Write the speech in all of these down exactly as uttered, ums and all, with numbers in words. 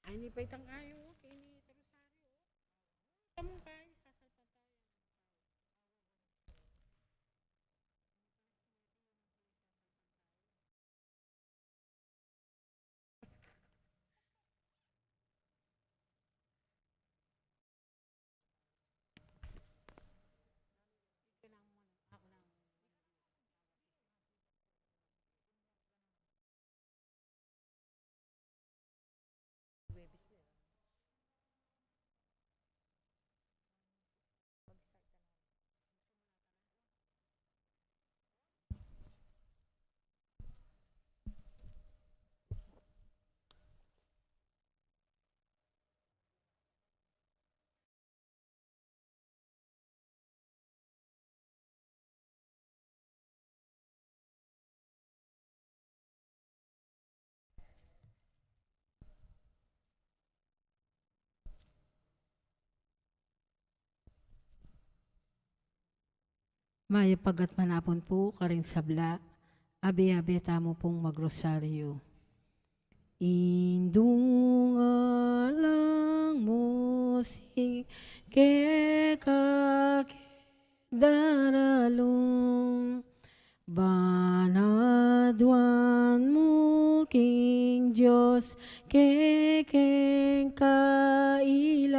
Ay, ini pa itang kayo, okay, ini Rosario. Tamang kayo, sasalpantaya. Mayap a gatpanapun pu karing sabla. Abe-abe tamu pung magrosaryu. Indu, ngalang mu sing keka ke daralung, banaduan mu king Dios kekeng kailangan.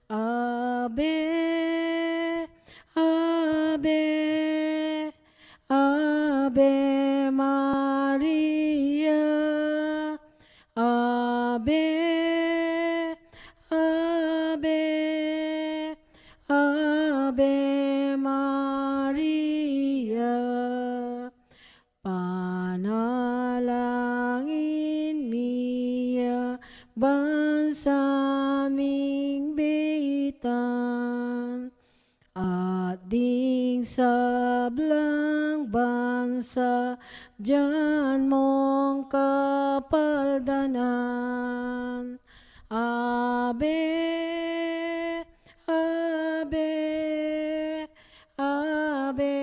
Ave, ave, Ave Maria. Ave, ave, Ave Maria. Panalangin mi ya bansa ming baitan, at ding sablang bansa dian mong kapaldanan. Ave, ave, Ave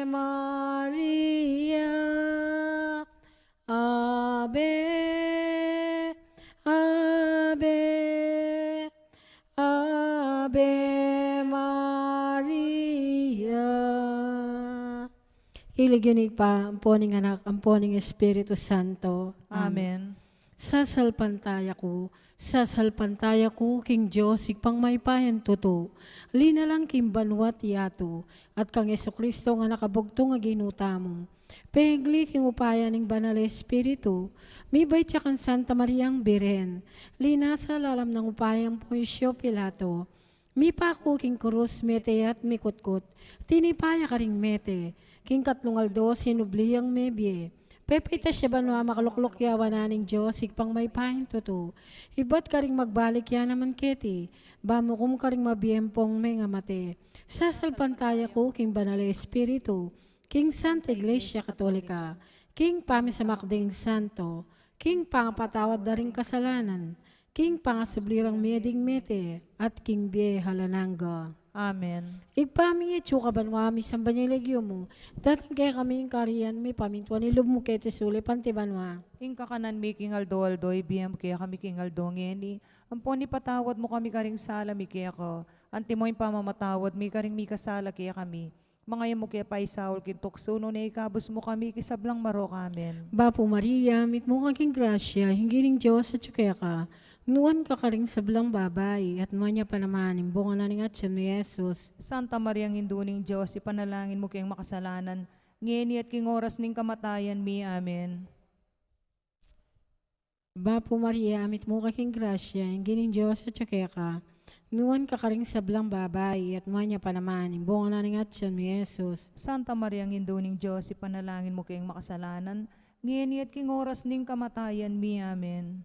Maria. Ave, ave, Ave Maria. King lagyu ning Ibpa, ampo ning Anak, ampo ning Espiritu Santo. Amen. Amen. Sasalpantaya ku, sasalpantaya ku king Dios, Ibpang mayupayang tutu, linalang king banua't yatu, at kang Jesucristo a Anak a bugtung a Ginu tamu. Pengli king upaya ning Banal a Espiritu, mibait ya kang Santa Mariang Birhen, linasa lalam ning upaya nang Poncio Pilato, mipaku king krus, mete at mikutkut, tinipa ya karing mete, king katlung aldo sinubli yang mebie, pepaitas ya banua, makalukluk ya wanan ning Dios Ibpang mayupayang tutu, ibat karing magbalik ya naman keti, ba mukum karing mabie ampong mengamate. Sasalpantaya ku king Banal a Espiritu, king Santa Iglesia Katolika, king pamisamak ding santo, king pangapatawad da ring kasalanan, king pangasubli rang mie ding mete, at king bie alang angga. Amen. Ibpa mi, atsu ka banua, misamban ya ing lagyu mu, datang kekami ing kayarian mu, mipamintuan ing lub mu keti sulip anti banua. Ing kakanan mi king aldo-aldo ibie mu kekami king aldo ngeni, ampon ipatawad mu kami karing sala mi keka, anti mo ing pamamatawad mi karing mikasala kekami. Manga e mu ke paisaul king tuksu, nune ikabus mu kami king sablang marok. Amen. Bapu Maria, mitmu ka king grasya, ing Ginung Dios atyu keka. Nuan ka karing sablang babai, at nuan ya pa naman ing bunga na ning atyan mu, i Jesus. Santa Maria, Indu ning Dios, ipanalangin mu keng makasalanan, ngeni at king oras ning kamatayan mi. Amen. Bapu Maria, mitmu ka king grasya, ing Ginung Dios atyu keka. Nuan ka karing sablang babai, at nuan ya pa naman ing bunga na ning atyan mu, i Jesus. Santa Maria, Indu ning Dios, ipanalangin mu keng makasalanan, ngeni at king oras ning kamatayan mi. Amen.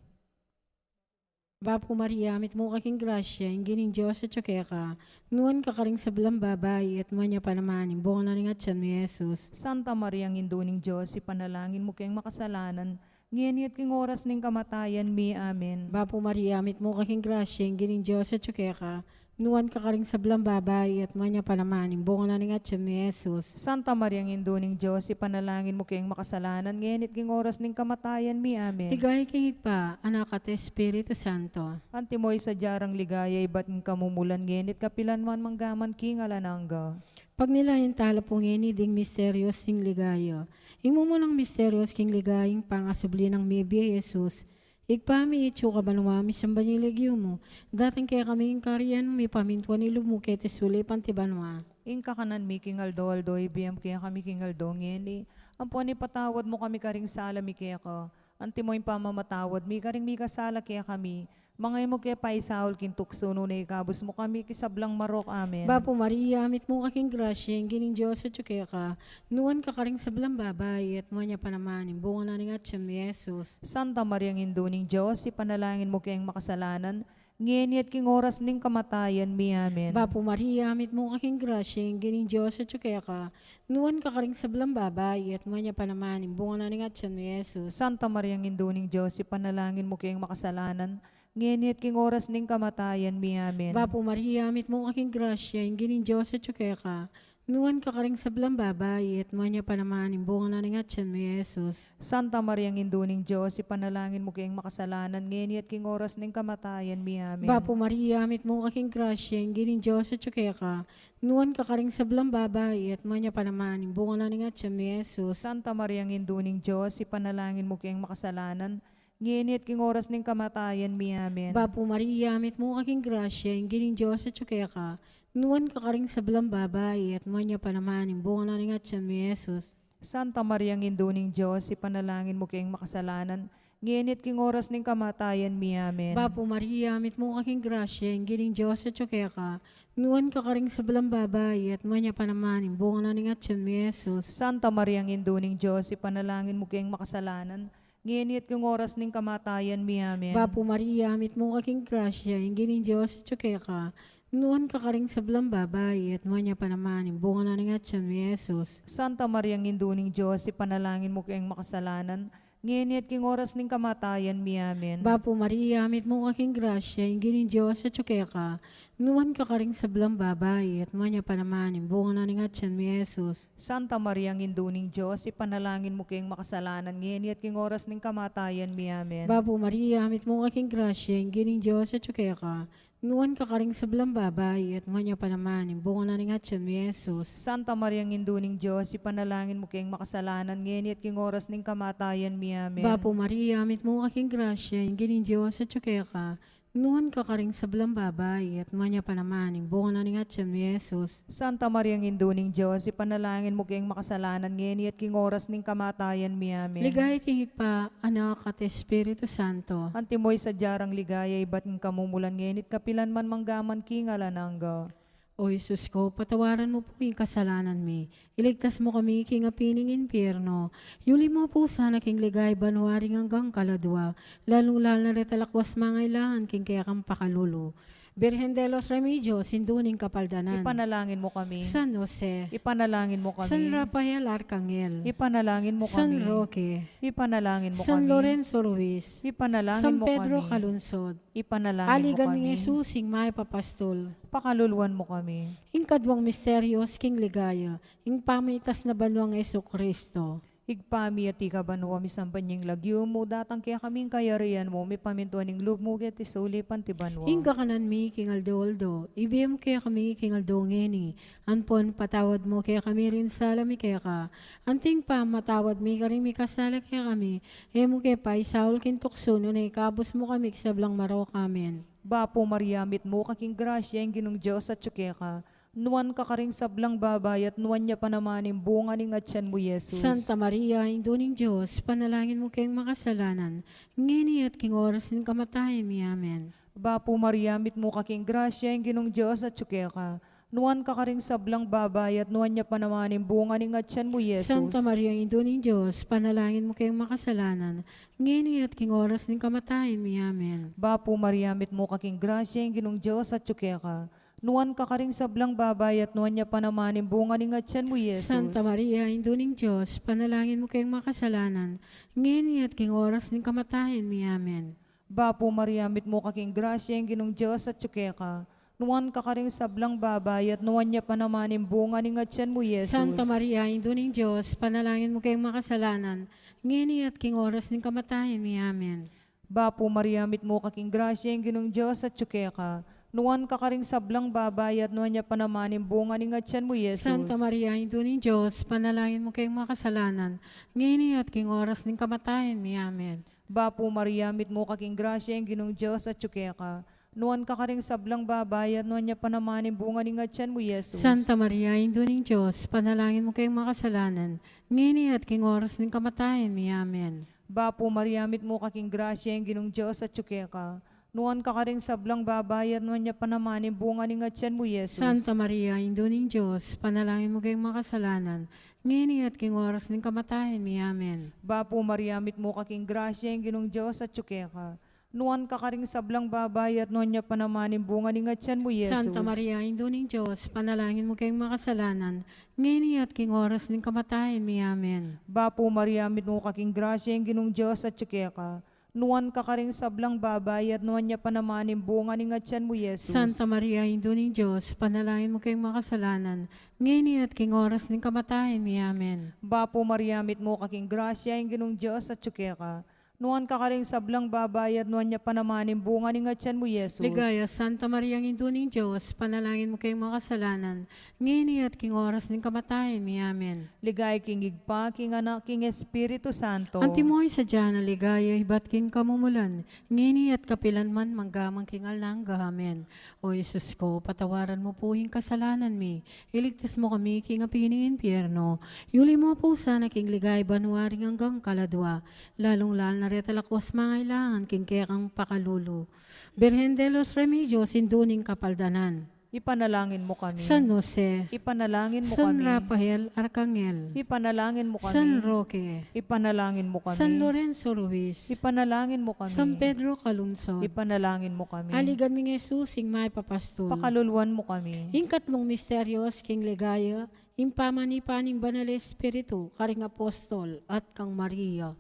Bapu Maria, mitmu ka king grasya, ing Ginung Dios atyu keka. Nuan ka karing sablang babai, at nuan ya pa naman ing bunga na ning atyan mu, i Jesus. Santa Maria, Indu ning Dios, ipanalangin mu keng makasalanan, ngeni at king oras ning kamatayan mi. Amen. Bapu Maria, mitmu ka king grasya, ing Ginung Dios atyu keka, nuan ka karing sablang babai, at nuan ya pa naman ing bunga na ning atyan mu, i Jesus. Santa Maria, Indu ning Dios, ipanalangin mu keng makasalanan, ngeni at king oras ning kamatayan mi. Amen. Ligaya king Ibpa, Anak, at Espiritu Santo. Antimo ing sadya rang ligaya, ibat king kamumulan, ngeni at kapilan man, mangga man king alang angga. Pagnilayan tala pu ngeni ding misterios ning ligaya. Ing mumulang misterios king ligaya, ing pangasubli nang mebie i Jesus. Ibpa mi, atyu ka banua, misamban ya ing lagyu mu. Datang kekami ing kayarian mu, mipamintuan ing lub mu keti sulip anti banua. Ing kakanan mi king aldo-aldo, ibie mu kekami king aldo ngeni. Ampon ipatawad mu kami karing sala mi keka, antimo ing pamamatawad mi karing mikasala kekami. Manga e mu ke paisaul king tuksu, nune ikabus mu kami king sablang marok. Amen. Bapu Maria, mitmu ka king grasya, ing Ginung Dios atyu keka, nuan ka karing sablang babai, at nuan ya pa naman ing bunga na ning atyan mu, i Jesus. Santa Maria, Indu ning Dios, ipanalangin mu keng makasalanan, ngeni at king oras ning kamatayan mi. Amen. Bapu Maria, mitmu ka king grasya, ing Ginung Dios atyu keka, nuan ka karing sablang babai, at nuan ya pa naman ing bunga na ning atyan mu, i Jesus. Santa Maria, Indu ning Dios, ipanalangin mu keng makasalanan, ngeni at king oras ning kamatayan mi. Amen. Bapu Maria, mitmu ka king grasya, ing Ginung Dios atyu keka, nuan ka karing sablang babai, at nuan ya pa naman ing bunga na ning atyan mu, i Jesus. Santa Maria, Indu ning Dios, ipanalangin mu keng makasalanan, ngeni at king oras ning kamatayan mi. Amen. Bapu Maria, mitmu ka king grasya, ing Ginung Dios atyu keka, nuan ka karing sablang babai, at nuan ya pa naman ing bunga na ning atyan mu, i Jesus. Santa Maria, Indu ning Dios, ipanalangin mu keng makasalanan, ngeni at king oras ning kamatayan mi. Amen. Bapu Maria, mitmu ka king grasya, ing Ginung Dios atyu keka, nuan ka karing sablang babai, at nuan ya pa naman ing bunga na ning atyan mu, i Jesus. Santa Maria, Indu ning Dios, ipanalangin mu keng makasalanan, ngeni at king oras ning kamatayan mi. Amen. Bapu Maria, mitmu ka king grasya, ing Ginung Dios atyu keka, nuan ka karing sablang babai, at nuan ya pa naman ing bunga na ning atyan mu, i Jesus. Santa Maria, Indu ning Dios, ipanalangin mu keng makasalanan, ngeni at king oras ning kamatayan mi. Amen. Bapu Maria, mitmu ka king grasya, ing Ginung Dios atyu keka, nuan ka karing sablang babai, at nuan ya pa naman ing bunga na ning atyan mu, i Jesus. Santa Maria, Indu ning Dios, ipanalangin mu keng makasalanan, ngeni at king oras ning kamatayan mi. Amen. Bapu Maria, mitmu ka king grasya, ing Ginung Dios atyu keka, nuan ka karing sablang babai, at nuan ya pa naman ing bunga na ning atyan mu, i Jesus. Santa Maria, Indu ning Dios, ipanalangin mu keng makasalanan, ngeni at king oras ning kamatayan mi. Amen. Bapu Maria, mitmu ka king grasya, ing Ginung Dios atyu keka, nuan ka karing sablang babai, at nuan ya pa naman ing bunga na ning atyan mu, i Jesus. Santa Maria, Indu ning Dios, ipanalangin mu keng makasalanan, ngeni at king oras ning kamatayan mi. Amen. Bapu Maria, mitmu ka king grasya, ing Ginung Dios atyu keka, nuan ka karing sablang babai, at nuan ya pa naman ing bunga na ning atyan mu, i Jesus. Santa Maria, Indu ning Dios, ipanalangin mu keng makasalanan, ngeni at king oras ning kamatayan mi. Amen. Ligaya king Ibpa, Anak, at Espiritu Santo. Antimo ing sadya rang ligaya, ibat king kamumulan, ngeni at kapilan man, mangga man king alang angga. O Jesus ko, patawaran mu pu ing kasalanan mi, iligtas mu kami king api ning impyerno, yuli mu pu sana king ligaya banua ring anggang kaladua, lalung-lalu na reta lakwas mangailangan king kekang pakalulu. Birhen de los Remedios, Indu ning Kapaldanan. Ipanalangin mu kami. San Jose. Ipanalangin mu kami. San Rafael Arcangel. Ipanalangin mu kami. San Roque. Ipanalangin mu kami. San Lorenzo Ruiz. Ipanalangin mu kami. San Pedro Calungsod. Ipanalangin mu kami. Aligan mi Jesus, ing mayap a pastul. Pakaluluan mu kami. Ing kaduang misterios king ligaya, ing pamitas na banua nang Jesucristo. Ibpa mi, atiu ka banua, misamban ya ing lagyu mu, datang kekami ing kayarian mu, mipamintuan ing lub mu keti sulip anti banua. Ing kakanan mi king aldo-aldo, ibie mu kekami king aldo ngeni, ampon patawad mu kekami ring sala mi keka, anti ing pamamatawad mi karing mikasala kekami, e mu ke paisaul king tuksu, nune ikabus mu kami king sablang marok. Amen. Bapu Maria, mitmu ka king grasya, ing Ginung Dios atyu keka, nuan ka karing sablang babai, at nuan ya pa naman ing bunga ning atyan mu, Jesus. Santa Maria, Indu ning Dios, ipanalangin mu keng makasalanan, ngeni at king oras ning kamatayan mi. Amen. Bapu Maria, mitmu ka king grasya, ing Ginung Dios atyu keka, nuan ka karing sablang babai, at nuan ya pa naman ing bunga ning atyan mu, Jesus. Santa Maria, Indu ning Dios, ipanalangin mu keng makasalanan, ngeni at king oras ning kamatayan mi. Amen. Bapu Maria, mitmu ka king grasya, ing Ginung Dios atyu keka, Nuan ka karing sablang babai, at nuan ya pa naman ing bunga ning atian mu, Jesus. Santa Maria, Indu ning Dios, ipanalangin mu keng makasalanan, ngeni at king oras ning kamatayan mi. Amen. Bapu Maria, mitmu ka king grasya, ing Ginung Dios atyu keka. Nuan ka karing sablang babai, at nuan ya pa naman ing bunga ning atian mu, Jesus. Santa Maria, Indu ning Dios, ipanalangin mu keng makasalanan, ngeni at king oras ning kamatayan mi. Amen. Bapu Maria, mitmu ka king grasya, ing Ginung Dios atyu keka. Nuan ka karing sablang babai, at nuan ya pa naman ing bunga ning atian mu, Jesus. Santa Maria, Indu ning Dios, ipanalangin mu keng makasalanan, ngeni at king oras ning kamatayan mi. Amen. Bapu Maria, mitmu ka king grasya, ing Ginung Dios atyu keka. Nuan ka karing sablang babai, at nuan ya pa naman ing bunga ning atian mu, Jesus. Santa Maria, Indu ning Dios, ipanalangin mu keng makasalanan, ngeni at king oras ning kamatayan mi. Amen. Bapu Maria, mitmu ka king grasya, ing Ginung Dios atyu keka. Nuan ka karing sablang babai, at nuan ya pa naman ing bunga ning atian mu, Jesus. Santa Maria, Indu ning Dios, ipanalangin mu keng makasalanan, ngeni at king oras ning kamatayan mi. Amen. Bapu Maria, mitmu ka king grasya, ing Ginung Dios atyu keka. Nuan ka karing sablang babai, at nuan ya pa naman ing bunga ning atian mu, Jesus. Santa Maria, Indu ning Dios, ipanalangin mu keng makasalanan, ngeni at king oras ning kamatayan mi. Amen. Bapu Maria, mitmu ka king grasya, ing Ginung Dios atyu keka. Nuan ka karing sablang babai, at nuan ya pa naman ing bunga ning atian mu, Jesus. Santa Maria, Indu ning Dios, ipanalangin mu keng makasalanan, ngeni at king oras ning kamatayan mi. Amen. Bapu Maria, mitmu ka king grasya, ing Ginung Dios atyu keka. Nuan ka karing sablang babai, at nuan ya pa naman ing bunga ning atian mu, Jesus. Ligaya, Santa Maria, Indu ning Dios, ipanalangin mu keng makasalanan, ngeni at king oras ning kamatayan mi. Amen. Ligaya king Ibpa, king Anak, king Espiritu Santo. Antimo ing sadya nang ligaya ibat king kamumulan, ngeni at kapilan man, mangga man king alang angga. Amen. O Jesus ko, patawaran mu pu ing kasalanan mi, iligtas mu kami king api ning impyerno, yuli mu pu sana king ligaya banua ring anggang kaladua, lalung-lalu na reta lakwas mangailangan king kekang pakalulu. Birhen de los Remedios, Indu ning Kapaldanan. Ipanalangin mu kami. San Jose. Ipanalangin mu kami. San Rafael Arcangel. Ipanalangin mu kami. San Roque. Ipanalangin mu kami. San Lorenzo Ruiz. Ipanalangin mu kami. San Pedro Calungsod. Ipanalangin mu kami. Aligan ming Jesus, ing mayap a pastul. Pakaluluan mu kami. Ing katlung misteryos king ligaya, ing pamanipa ning Banal Espiritu karing apostol at kang Maria.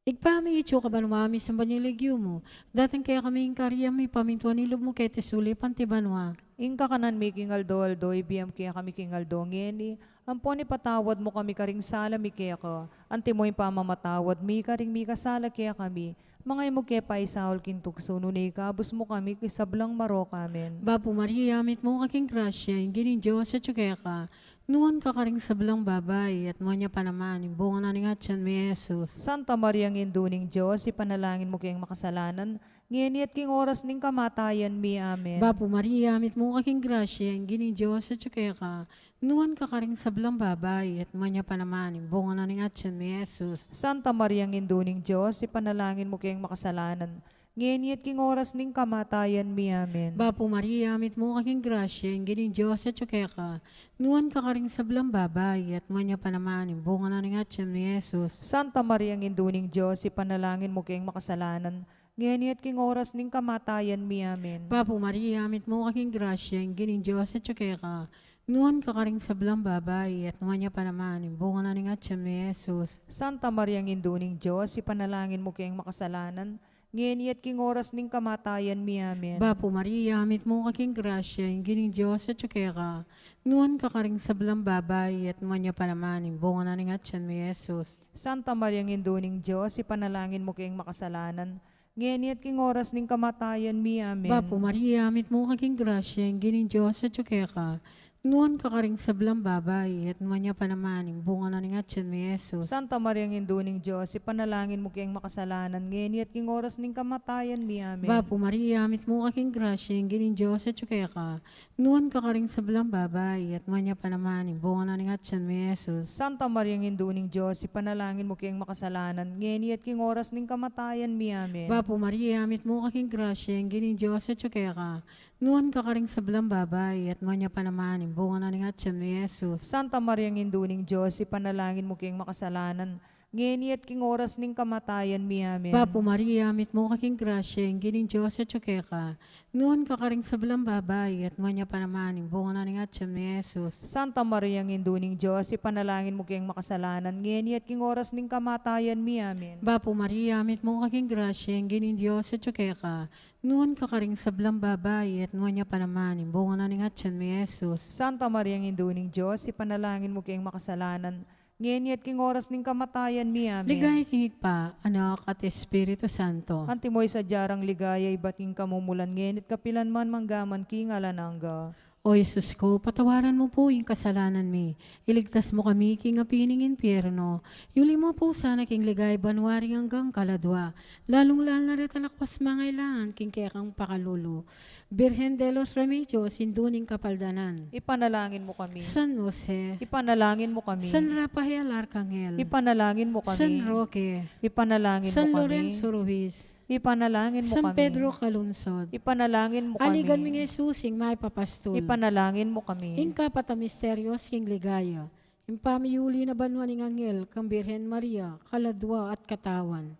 Ibpa mi, atsu ka banua, misamban ya ing lagyu mu, datang kekami ing kayarian mu, mipamintuan ing lub mu keti sulip anti banua. Ing kakanan mi king aldo-aldo ibie mu kekami king aldo ngeni, ampon ipatawad mu kami karing sala mi keka, antimo ing pamamatawad mi karing mikasala kekami. Manga e mu ke paisaul king tuksu, nune ikabus mu kami king sablang marok. Amen. Bapu Maria, mitmu ka king grasya, ing Ginung Dios atsu keka. Nuan ka karing sablang babai, at nuan ya pa naman ing bunga na ning atian mu, i Jesus. Santa Maria, Indu ning Dios, ipanalangin mu keng makasalanan, ngeni at king oras ning kamatayan mi. Amen. Bapu Maria, mitmu ka king grasya, ing Ginung Dios atsu keka. Nuan ka karing sablang babai, at nuan ya pa naman ing bunga na ning atian mu, i Jesus. Santa Maria, Indu ning Dios, ipanalangin mu keng makasalanan, ngeni at king oras ning kamatayan mi. Amen. Bapu Maria, mitmu ka king grasya, ing Ginung Dios atsu keka. Nuan ka karing sablang babai, at nuan ya pa naman ing bunga na ning atian mu, i Jesus. Santa Maria, Indu ning Dios, ipanalangin mu keng makasalanan, ngeni at king oras ning kamatayan mi. Amen. Bapu Maria, mitmu ka king grasya, ing Ginung Dios atsu keka. Nuan ka karing sablang babai, at nuan ya pa naman ing bunga na ning atian mu, i Jesus. Santa Maria, Indu ning Dios, ipanalangin mu keng makasalanan, ngeni at king oras ning kamatayan mi. Amen. Bapu Maria, mitmu ka king grasya, ing Ginung Dios atsu keka. Nuan ka karing sablang babai, at nuan ya pa naman ing bunga na ning atian mu, i Jesus. Santa Maria, Indu ning Dios, ipanalangin mu keng makasalanan, ngeni at king oras ning kamatayan mi. Amen. Bapu Maria, mitmu ka king grasya, ing Ginung Dios atsu keka. Nuan ka karing sablang babai, at nuan ya pa naman ing bunga na ning atian mu, i Jesus. Santa Maria, Indu ning Dios, ipanalangin mu keng makasalanan, ngeni at king oras ning kamatayan mi. Amen. Bapu Maria, mitmu ka king grasya, ing Ginung Dios atsu keka. Nuan ka karing sablang babai, at nuan ya pa naman ing bunga na ning atian mu, i Jesus. Santa Maria, Indu ning Dios, ipanalangin mu keng makasalanan, ngeni at king oras ning kamatayan mi. Amen. Bapu Maria, mitmu ka king grasya, ing Ginung Dios atsu keka. Nuan ka karing sablang babai, at nuan ya pa naman ing bunga na ning atian mu, i Jesus. Santa Maria, Indu ning Dios, ipanalangin mu keng makasalanan, ngeni at king oras ning kamatayan mi. Amen. Bapu Maria, mitmu ka king grasya, ing Ginung Dios atyu keka. Nuan ka karing sablang babai, at nuan ya pa naman ing bunga na ning atyan mu, i Jesus. Santa Maria, Indu ning Dios, ipanalangin mu keng makasalanan, ngeni at king oras ning kamatayan mi. Amen. Bapu Maria, mitmu ka king grasya, ing Ginung Dios atyu keka. Nuan ka karing sablang babai, at nuan ya pa naman ing bunga na ning atyan mu, i Jesus. Santa Maria, Indu ning Dios, ipanalangin mu keng makasalanan, ngeni at king oras ning kamatayan mi. Amen. Ligaya king Ibpa, Anak, at Espiritu Santo. Antimo ing sadya rang ligaya ibat king kamumulan, ngeni at kapilan man, mangga man king alang angga. O Jesus ko, patawaran mu pu ing kasalanan mi, iligtas mu kami king api ning impyerno, yuli mu pu sana king ligaya banua ring anggang kaladua, lalung-lalu na retang lakwas mangailangan king kekang pakalulu. Birhen de los Remedios, Indu ning Kapaldanan. Ipanalangin mu kami. San Jose. Ipanalangin mu kami. San Rafael Arcangel. Ipanalangin mu kami. San Roque. Ipanalangin mu kami. San Lorenzo Ruiz. Ipanalangin mu kami. San Pedro Calungsod. Ipanalangin mu kami. Aligan mi nang Jesus, ing mayap a pastul. Ipanalangin mu kami. Ing kapat a misteryos king ligaya, ing pamiyuli na banua ning anghel kang Birhen Maria, kaladua at katawan.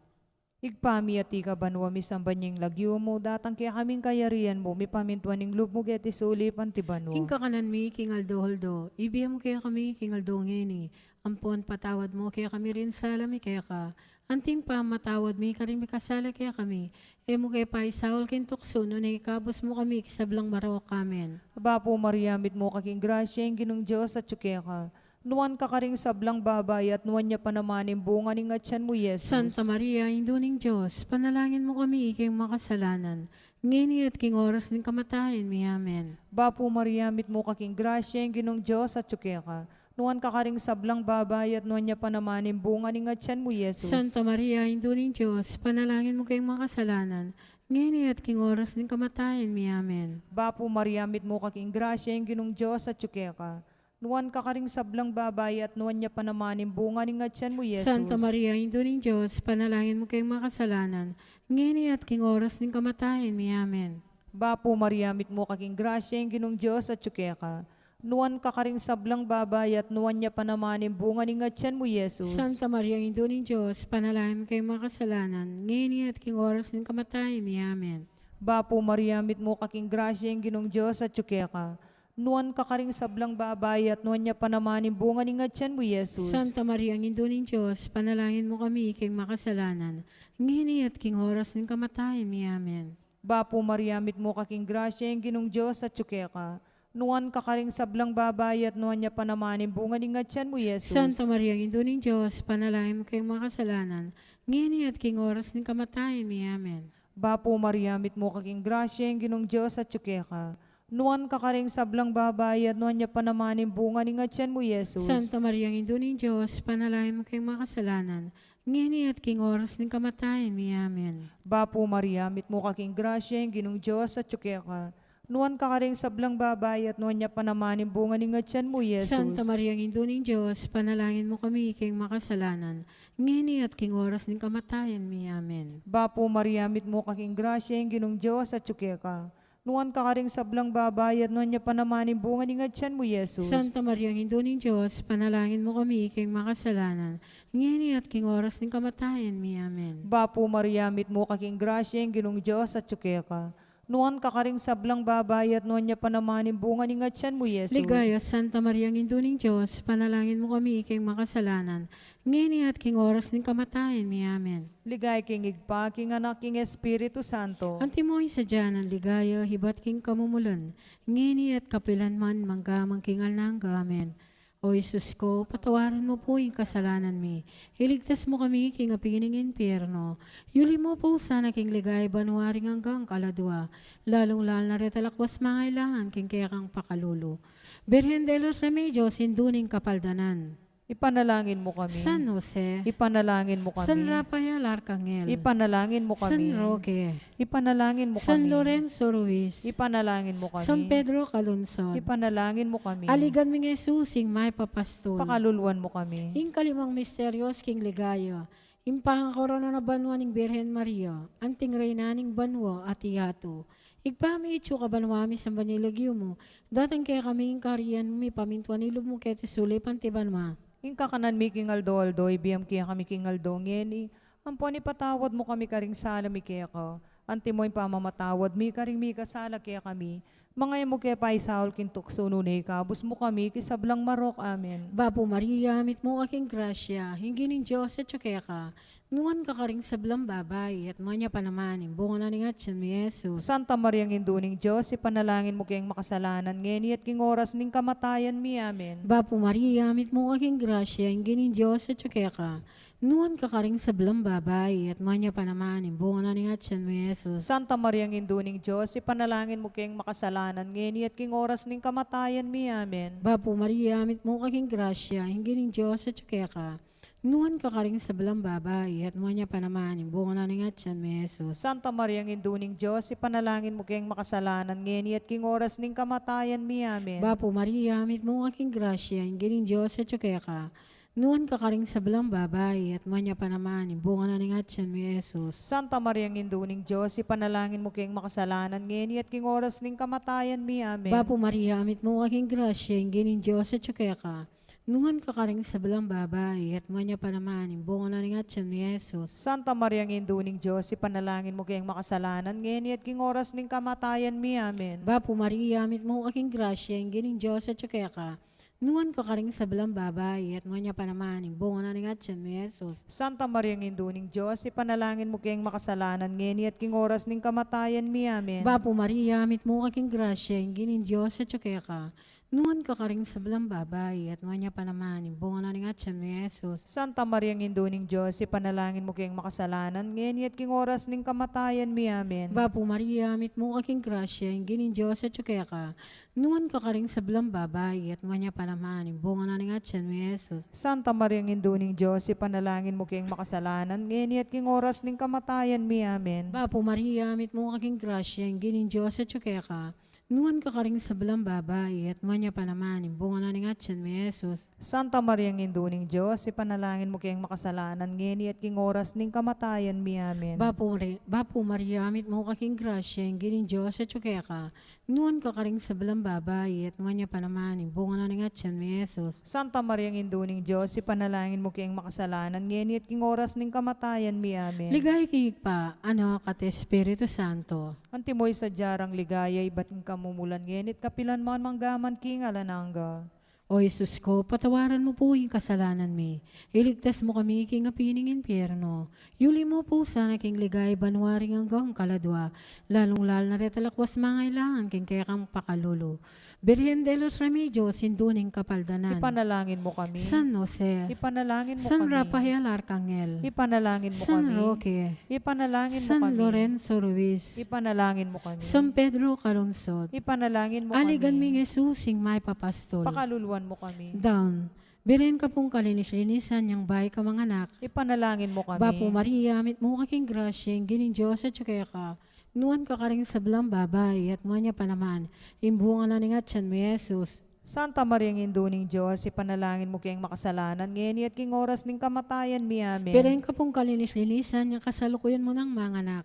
Ibpa mi, atiu ka banua, misamban ya ing lagyu mu, datang kekami ing kayarian mu, mipamintuan ing lub mu keti sulip anti banua. Ing kakanan mi king aldo-aldo, ibie mu kekami king aldo ngeni, ampon patawad mu kekami ring sala mi keka, anti ing pamamatawad mi karing mikasala kekami, e mu ke paisaul king tuksu, nune ikabus mu kami king sablang marok. Amen. Bapu Maria, mitmu ka king grasya, ing Ginung Dios atyu keka. Nuan ka karing sablang babai, at nuan ya pa naman ing bunga ning atyan mu, i Jesus. Santa Maria, Indu ning Dios, ipanalangin mu kami king makasalanan, ngeni at king oras ning kamatayan mi. Amen. Bapu Maria, mitmu ka king grasya, ing Ginung Dios atyu keka. Nuan ka karing sablang babai, at nuan ya pa naman ing bunga ning atyan mu, i Jesus. Santa Maria, Indu ning Dios, ipanalangin mu keng makasalanan, ngeni at king oras ning kamatayan mi. Amen. Bapu Maria, mitmu ka king grasya, ing Ginung Dios atyu keka. Nuan ka karing sablang babai, at nuan ya pa naman ing bunga ning atyan mu, i Jesus. Santa Maria, Indu ning Dios, ipanalangin mu keng makasalanan, ngeni at king oras ning kamatayan mi. Amen. Bapu Maria, mitmu ka king grasya, ing Ginung Dios atyu keka. Nuan ka karing sablang babai, at nuan ya pa naman ing bunga ning atyan mu, i Jesus. Santa Maria, Indu ning Dios, ipanalangin mu keng makasalanan, ngeni at king oras ning kamatayan mi. Amen. Bapu Maria, mitmu ka king grasya, ing Ginung Dios atyu keka. Nuan ka karing sablang babai, at nuan ya pa naman ing bunga ning atyan mu, i Jesus. Santa Maria, Indu ning Dios, ipanalangin mu kami king makasalanan, ngeni at king oras ning kamatayan mi. Amen. Bapu Maria, mitmu ka king grasya, ing Ginung Dios atyu keka. Nuan ka karing sablang babai, at nuan ya pa naman ing bunga ning atyan mu, i Jesus. Santa Maria, Indu ning Dios, ipanalangin mu keng makasalanan, ngeni at king oras ning kamatayan mi. Amen. Bapu Maria, mitmu ka king grasya, ing Ginung Dios atyu keka. Nuan ka karing sablang babai, at nuan ya pa naman ing bunga ning atyan mu, i Jesus. Santa Maria, Indu ning Dios, ipanalangin mu keng makasalanan, ngeni at king oras ning kamatayan mi. Amen. Bapu Maria, mitmu ka king grasya, ing Ginung Dios atyu keka. Nuan ka karing sablang babai, at nuan ya pa naman ing bunga ning atyan mu, i Jesus. Santa Maria, Indu ning Dios, ipanalangin mu kami king makasalanan, ngeni at king oras ning kamatayan mi. Amen. Bapu Maria, mitmu ka king grasya, ing Ginung Dios atyu keka. Nuan ka karing sablang babai, at nuan ya pa naman ing bunga ning atyan mu, i Jesus. Santa Maria, Indu ning Dios, ipanalangin mu kami king makasalanan, ngeni at king oras ning kamatayan mi. Amen. Bapu Maria, mitmu ka king grasya, ing Ginung Dios atyu keka. Nuan ka karing sablang babai, at nuan ya pa naman ing bunga ning atyan mu, i Jesus. Ligaya, Santa Maria, Indu ning Dios, ipanalangin mu kami king makasalanan, ngeni at king oras ning kamatayan mi. Amen. Ligaya king Ibpa, king Anak, king Espiritu Santo. Antimo ing sadya nang ligaya ibat king kamumulan, ngeni at kapilan man, mangga man king alang angga. Amen. O Jesus ko, patawaran mu pu ing kasalanan mi, iligtas mu kami king api ning impyerno, yuli mu pu sana king ligaya banua ring anggang kaladua, lalung-lalu na retang lakwas mangailangan king kekang pakalulu. Birhen de los Remedios, Indu ning Kapaldanan. Ipanalangin mu kami. San Jose. Ipanalangin mu kami. San Rafael Arcangel. Ipanalangin mu kami. San Roque. Ipanalangin mu kami. San Lorenzo Ruiz. Ipanalangin mu kami. San Pedro Calungsod. Ipanalangin mu kami. Aligan mi nang Jesus, ing mayap a pastul. Pakaluluan mu kami. Ing kalimang misteryos king ligaya, ing pangakorona na banua ning Birhen Maria, anting Reyna ning banua at yatu. Ibpa mi, atsu ka banua, misamban ya ing lagyu mu, datang kekami ing kayarian mu, mipamintuan ing lub mu keti sulip anti banua. Ing kakanan mi king aldo-aldo, ibie mu kekami king aldo ngeni, ampon ipatawad mu kami karing sala mi keka, antimo ing pamamatawad mi karing mikasala kekami, manga e mu ke paisaul king tuksu, nune ikabus mu kami king sablang marok. Amen. Bapu Maria, mitmu ka king grasya, ing Ginung Dios atyu keka, nuan ka karing sablang babai, at nuan ya pa naman ing bunga na ning atyan mu, i Jesus. Santa Maria, Indu ning Dios, ipanalangin mu keng makasalanan, ngeni at king oras ning kamatayan mi. Amen. Bapu Maria, mitmu ka king grasya, ing Ginung Dios atyu keka, nuan ka karing sablang babai, at nuan ya pa naman ing bunga na ning atyan mu, i Jesus. Santa Maria, Indu ning Dios, ipanalangin mu keng makasalanan, ngeni at king oras ning kamatayan mi. Amen. Bapu Maria, mitmu ka king grasya, ing Ginung Dios atyu keka, nuan ka karing sablang babai, at nuan ya pa naman ing bunga na ning atyan mu, i Jesus. Santa Maria, Indu ning Dios, ipanalangin mu keng makasalanan, ngeni at king oras ning kamatayan mi. Amen. Bapu Maria, mitmu ka king grasya, ing Ginung Dios atyu keka, nuan ka karing sablang babai, at nuan ya pa naman ing bunga na ning atyan mu, i Jesus. Santa Maria, Indu ning Dios, ipanalangin mu keng makasalanan, ngeni at king oras ning kamatayan mi. Amen. Bapu Maria, mitmu ka king grasya, ing Ginung Dios atyu keka, nuan ka karing sablang babai, at nuan ya pa naman ing bunga na ning atyan mu, i Jesus. Santa Maria, Indu ning Dios, ipanalangin mu keng makasalanan, ngeni at king oras ning kamatayan mi. Amen. Bapu Maria, mitmu ka king grasya, ing Ginung Dios atyu keka, nuan ka karing sablang babai, at nuan ya pa naman ing bunga na ning atyan mu, i Jesus. Santa Maria, Indu ning Dios, ipanalangin mu keng makasalanan, ngeni at king oras ning kamatayan mi. Amen. Bapu Maria, mitmu ka king grasya, ing Ginung Dios atyu keka, nuan ka karing sablang babai, at nuan ya pa naman ing bunga na ning atyan mu, i Jesus. Santa Maria, Indu ning Dios, ipanalangin mu keng makasalanan, ngeni at king oras ning kamatayan mi. Amen. Bapu Maria, mitmu ka king grasya, ing Ginung Dios atyu keka, nuan ka karing sablang babai, at nuan ya pa naman ing bunga na ning atyan mu, i Jesus. Santa Maria, Indu ning Dios, ipanalangin mu keng makasalanan, ngeni at king oras ning kamatayan mi. Amen. Bapu Maria, mitmu ka king grasya, ing Ginung Dios atyu keka, nuan ka karing sablang babai, at nuan ya pa naman ing bunga na ning atyan mu, i Jesus. Santa Maria, Indu ning Dios, ipanalangin mu keng makasalanan, ngeni at king oras ning kamatayan mi. Amen. Bapu Mari-, Bapu Maria, mitmu ka king grasya, ing Ginung Dios atyu keka, nuan ka karing sablang babai, at nuan ya pa naman ing bunga na ning atyan mu, i Jesus. Santa Maria, Indu ning Dios, ipanalangin mu keng makasalanan, ngeni at king oras ning kamatayan mi. Amen. Ligaya king Ibpa, Anak, at Espiritu Santo. Antimo ing sadya rang ligaya, ibat king kamumulan, ngeni at kapilan man, mangga man king alang angga. O Jesus ko, patawaran mu pu ing kasalanan mi, iligtas mu kami king api ning impyerno, yuli mu pu sana king ligaya banua ring anggang kaladua, lalung-lalu na reta lakwas mangailangan king kekang pakalulu. Birhen de los Remedios, Indu ning Kapaldanan. Ipanalangin mu kami. San Jose. Ipanalangin mu kami. San Rafael Arcangel. Ipanalangin mu kami. San Roque. Ipanalangin mu kami. San Lorenzo Ruiz. Ipanalangin mu kami. San Pedro Calungsod. Ipanalangin mu kami. Aligan ming Jesus, ing mayap a pastol. Pakaluluan mu kami. Daun. Birhen ka pung kalinis-linisan yang bayu ka manganak. Ipanalangin mu kami. Bapu Maria, mitmu ka king grasya, ing Ginung Dios atyu keka. Nuan ka karing sablang babai, at nuan ya pa naman ing bunga na ning atyan mu, i Jesus. Santa Maria, Indu ning Dios, ipanalangin mu keng makasalanan, ngeni at king oras ning kamatayan mi. Amen. Birhen ka pung kalinis-linisan yang kasalukuyan mu nang manganak.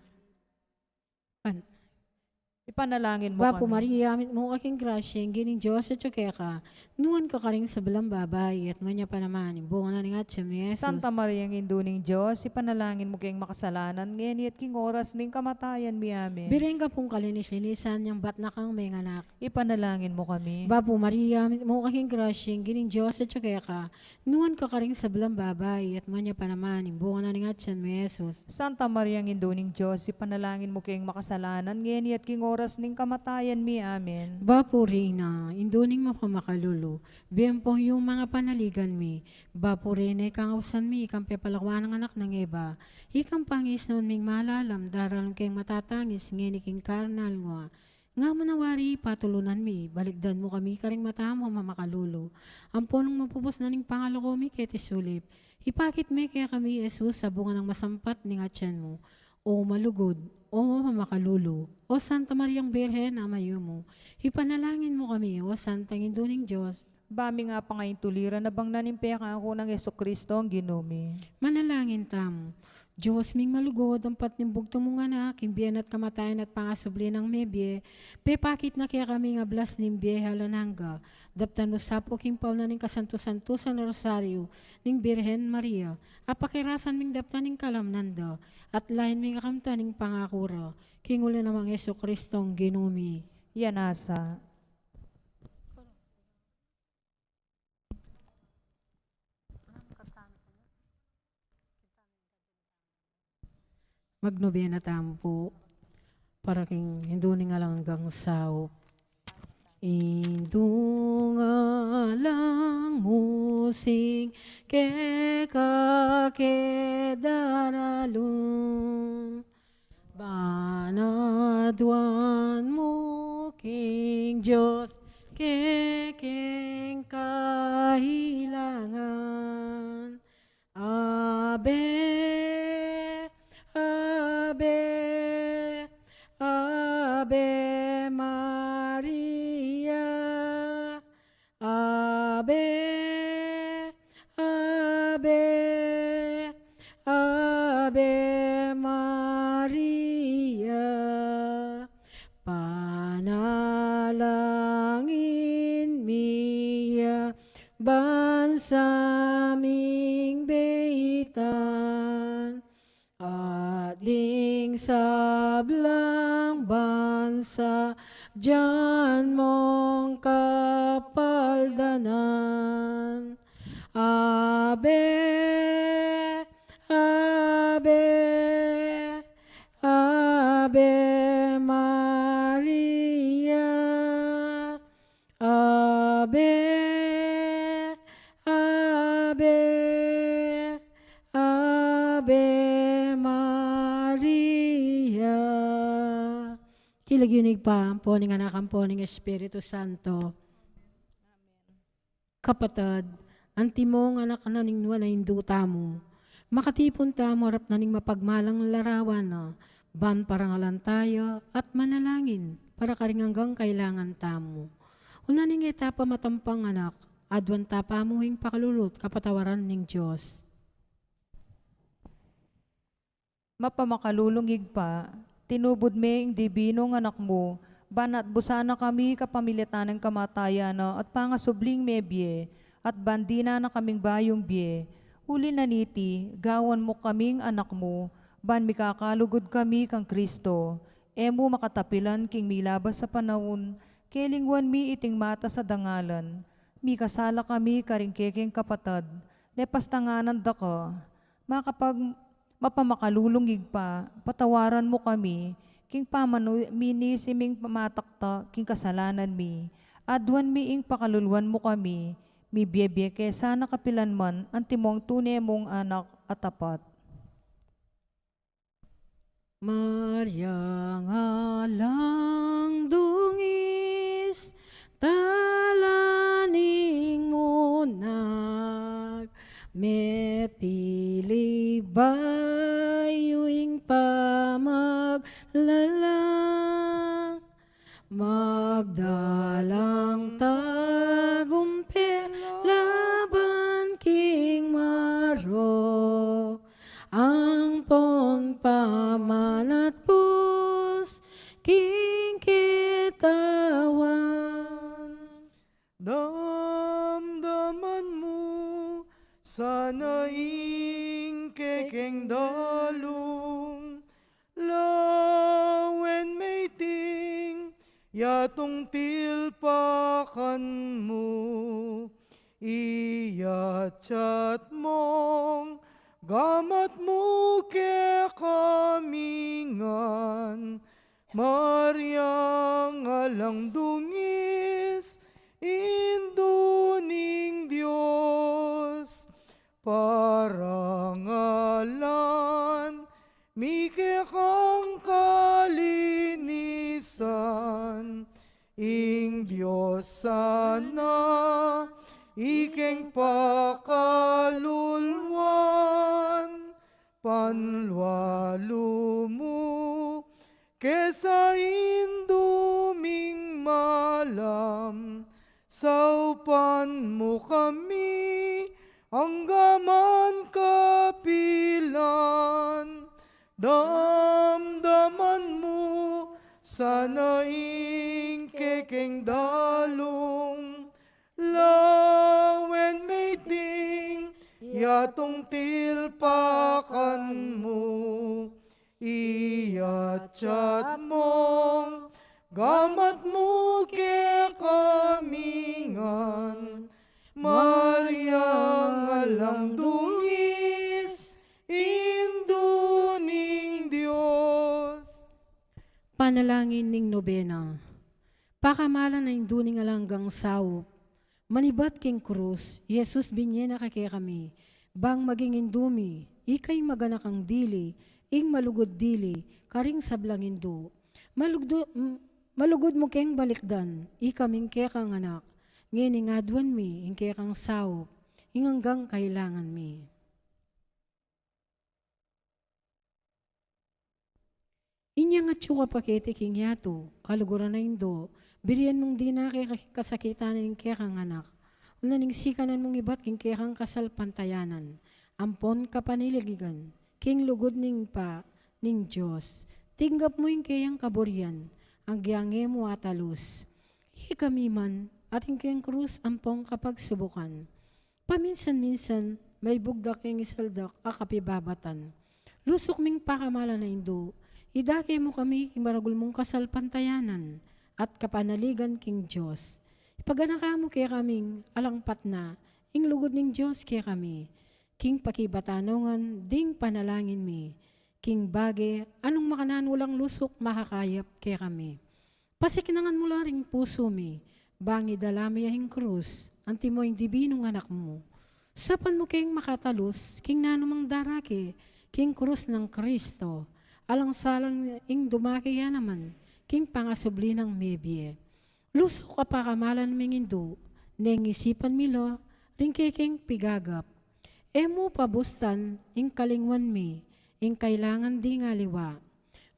Pan- Ipanalangin mu Bapu kami. Maria, mitmu ka king grasya, ing Ginung Dios atyu keka. Nuan ka karing sablang babai, at nuan ya pa naman ing bunga na ning atyan mu, i Jesus. Santa Maria, Indu ning Dios, ipanalangin mu keng makasalanan, ngeni at king oras ning kamatayan mi. Amen. Birhen ka pung kalinis-linisan yang bat na kang menganak. Ipanalangin mu kami. Bapu Maria, mitmu ka king grasya, ing Ginung Dios atyu keka. Nuan ka karing sablang babai, at nuan ya pa naman ing bunga na ning atyan mu, i Jesus. Santa Maria, Indu ning Dios, ipanalangin mu keng makasalanan, ngeni at king oras ning kamatayan mi. Amen. Bapu Reyna, Indu ning mapamakalulu, bie mu pu ing manga panaligan mi. Bapu Reyna, ikang ausan mi, ikang pepalakuan nang anak nang Eva, ikang pangisnaun ming malalam, daralan keng matatangis, ngeni king karnal ngua. Nga manawari, patulunan mi, balikdan mu kami karing mata mung mamakalulu. Ampon nung mapupus na ning pangalako mi keti sulip, ipakit me kekami i Jesus a bunga nang masampat ning atyan mu. O malugud, o mamakalulu, o Santa Mariang Birhen a mayumu, ipanalangin mu kami, o Santang Indu ning Dios. Ba mi nga pangaintuliran a bangnan ing pekaku nang Jesucristo a Ginu mi. Manalangin tamu. Dios ming malugud, ampat ning bugtung mung Anak, king bie na at kamatayan at pangasubli nang mebie, pepakit na kekami ing ablas ning bie alang angga. Daptan mu sa pu king pauna ning kasantu-santusan a Rosario ning Birhen Maria, a pakirasan ming daptan ing kalamnan da, at lain ming akamtan ing pangaku ra, king uli na nang Jesucristong Ginu mi. Yan asa. Magnobena tamu pu para king Indu ning Alang Anggang Saup. Indu ning alang musing keka ke daralung, ban aduan mu king Dios kekeng kailangan. Ave, Ave, Ave Maria. Ave, Ave, Ave Maria. Panalangin mi ya bansa ming beitan, at ding sablang bansa dian mong kapaldanan. Ave, Ave, Ave Maria. Ave, Ave, Ave Maria. King lagyu ning Ibpa, ampo ning Anak, ampo ning Espiritu Santo. Kapatad, antimong anak na ning nuan a Indu tamu, makatipun tamu arap na ning mapagmalang larawan na, ban parangalan taya at manalangin para karing anggang kailangan tamu. Una ning e ta pa matampang anak, aduan ta pa mu ing pakalulu at kapatawaran ning Dios. Mapamakalulung Ibpa, tinubud me ing dibinung Anak mu, ban atbusan na kami kapamilatan ning kamatayan na at pangasubling mebie, at ban dinan na kaming bayung bie. Uli na niti, gawan mu kaming anak mu, ban mikakalugud kami kang Kristo. E mu makatapilan king milabas a panaun, kelingwan mi iting matas a dangalan. Mikasala kami karing kekeng kapatad, lepas tanganan da ka. Makapag-, mapamakalulung Ibpa, patawaran mu kami, king pamanu-, minisi ming pamatakta, king kasalanan mi, aduan mi ing pakaluluan mu kami, mibie-bie ke sana kapilan man, antimong tune mung anak a tapat. Maria, alang dungis, talaning munag, mepili bayu ing pamaglalang, magdalang tagumpe laban king marok, ampon pamanatpus king ketawan. Damdaman mu sana ing kekeng dalung, lawen me iting yatung tilpakan mu, iyatyat mung gamat mu kekami ngan, Mariang alang dungis, Indu ning Dios, parangalan mi kekang kalinisan, ing Dios sana, ikeng pakaluluan, panlualu mu, kesa Indu ming malam, saupan mu kami, anggaman kapilan. Damdaman mu sana ing kekeng dalung, lawen metung yatung tilpakan mu, iyatyat mu gamat mu kekami ngan, Maria ngan lang dungis, Indu ning Dios. Panalangin ning Nobena. Pakamalan a Indu ning alang anggang saup, manibat king krus, i Jesus binye na kekami, bang maging Indu mi, ika ing maganakang dili, ing malugud dili, karing sablang indu. Malugdu-, m-, malugud mu keng balikdan, ikaming kekang anak, ngeni aduan mi ing kekang saup, ing anggang kailangan mi. Inyang atyu ka pa keti king yatu, kaluguran a Indu, birian mung dina keka king kasakitan ning kekang anak. Una ning sikanan mung ibat king kekang kasalpantayanan, ampon kapanaligan, king lugud ning Ibpa ning Dios. Tinggap mu ing keyang kaburian, agyang e mu atalus. Ikami man, atin keng krus ampong kapagsubukan. Paminsan-minsan, maibugdak ing isaldak a kapibabatan. Lusuk ming pakamalan a Indu, idake mu kami king maragul mung kasalpantayanan at kapanaligan king Dios. Ipaganaka mu kekaming alang patna, ing lugud ning Dios kekami, king pakibatan ngan ding panalangin mi, king bage a nung makananu lang lusuk makakayap kekami. Pasiknangan mu la ring pusu mi, bang idala mi ya ing krus, antimo ing dibinung anak mu. Saupan mu keng makatalus, king nanumang darake, king krus nang Kristo, alang salang ing dumake ya naman, king pangasubli nang mebie. Lusuk a pakamalan ming Indu, neng isipan mi la, ring kekeng pigagap. E mu pabustan, ing kalingwan mi, ing kailangan ding aliwa.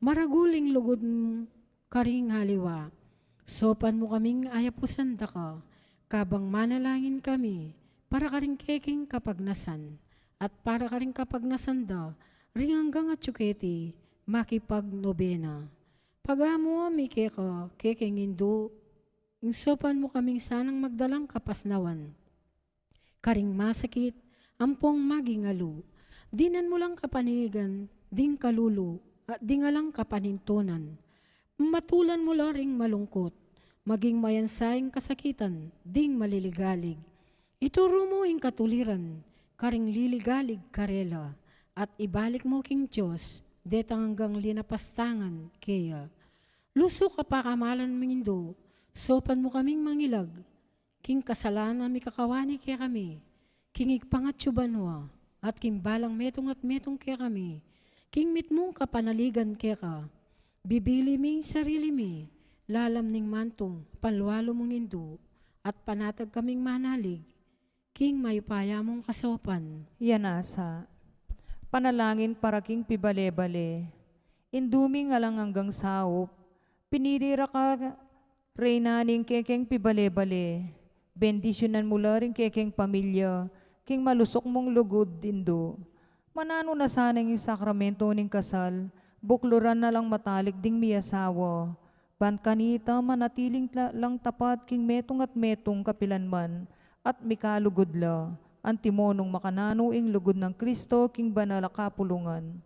Maragul ing lugud mu, karing aliwa. Saupan mu kaming ayapusan da ka, kabang manalangin kami, para karing kekeng kapagnasan, at para karing kapagnasan da, ring anggang atyu keti, makipagnobena. Pagamu mi keka, kekeng Indu, ing saupan mu kaming sanang magdalang kapasnawan karing masakit, ampong maging alu. Dinan mu lang kapanaligan, ding kalulu, at ding alang kapanintunan. Matulan mu la ring malungkut, maging mayansa ing kasakitan, ding maliligalig. Ituru mu ing katuliran, karing liligalig karela, at ibalik mu king Dios, detang anggang linapastangan keya. Lusuk a pakamalan ming Indu, saupan mu kaming mangilag, king kasalanan a mikakawani kekami, king Ibpang atyu banua, at king balang metung at metung kekami, king mitmung kapanaligan keka. Bibili mi ing sarili mi, lalam ning mantung, panlualu mung Indu, at panatag kaming manalig, king mayupaya mung kasaupan. Yan asa. Panalangin para king pibale-bale. Indu ming alang anggang saup, pinili ra ka Reyna ning kekeng pibale-bale, bendisyunan mu la ring kekeng pamilya, king malusuk mung lugud Indu. Mananu na sana ing sakramento ning kasal, bukluran na lang matalik ding miasawa, ban kanita manatiling la-, lang tapat king metung at metung kapilanman, at mikalugud la, antimo nung makananu ing lugud nang Kristo king banal a kapulungan.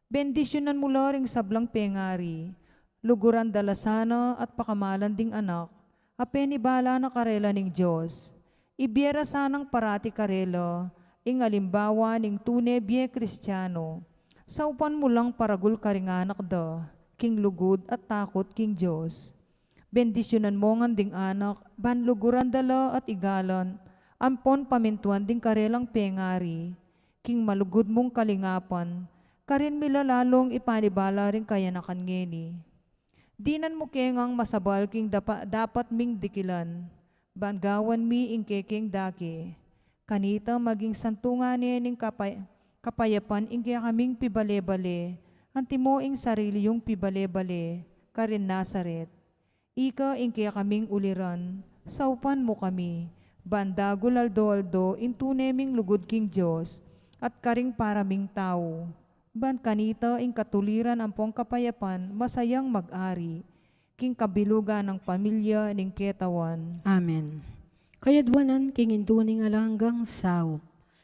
Bendisyunan mu la ring sablang pengari, luguran da la sana at pakamalan ding anak, a penibala na karela ning Dios. Ibie ra sanang parati karela, ing alimbawa ning tune bie Kristiano. Saupan mu lang paragul karing anak da, king lugud at takut king Dios. Bendisyunan mu ngan ding anak, ban luguran da la at igalan, ampon pamintuan ding karelang pengari, king malugud mung kalingapan, karin mi la lalung ipanibala ring kayanakan ngeni. Dinan mu ke ngang masabal king dapa-, dapat ming dikilan, ban gawan mi ing kekeng dake. Kanita maging santungan ne ning kapay-, kapayapan ing kekaming pibale-bale, antimo ing sarili yung pibale-bale, karin Nazaret. Ika ing kekaming uliran, saupan mu kami, ban dagul aldo-aldo ing tune ming lugud king Dios, at karing para ming tau. Ban kanita ing katuliran ampong kapayapan, masayang mag-ari, king kabilugan nang pamilya ning ketawan. Amen. Kayadwanan king Indu ning alang anggang saup,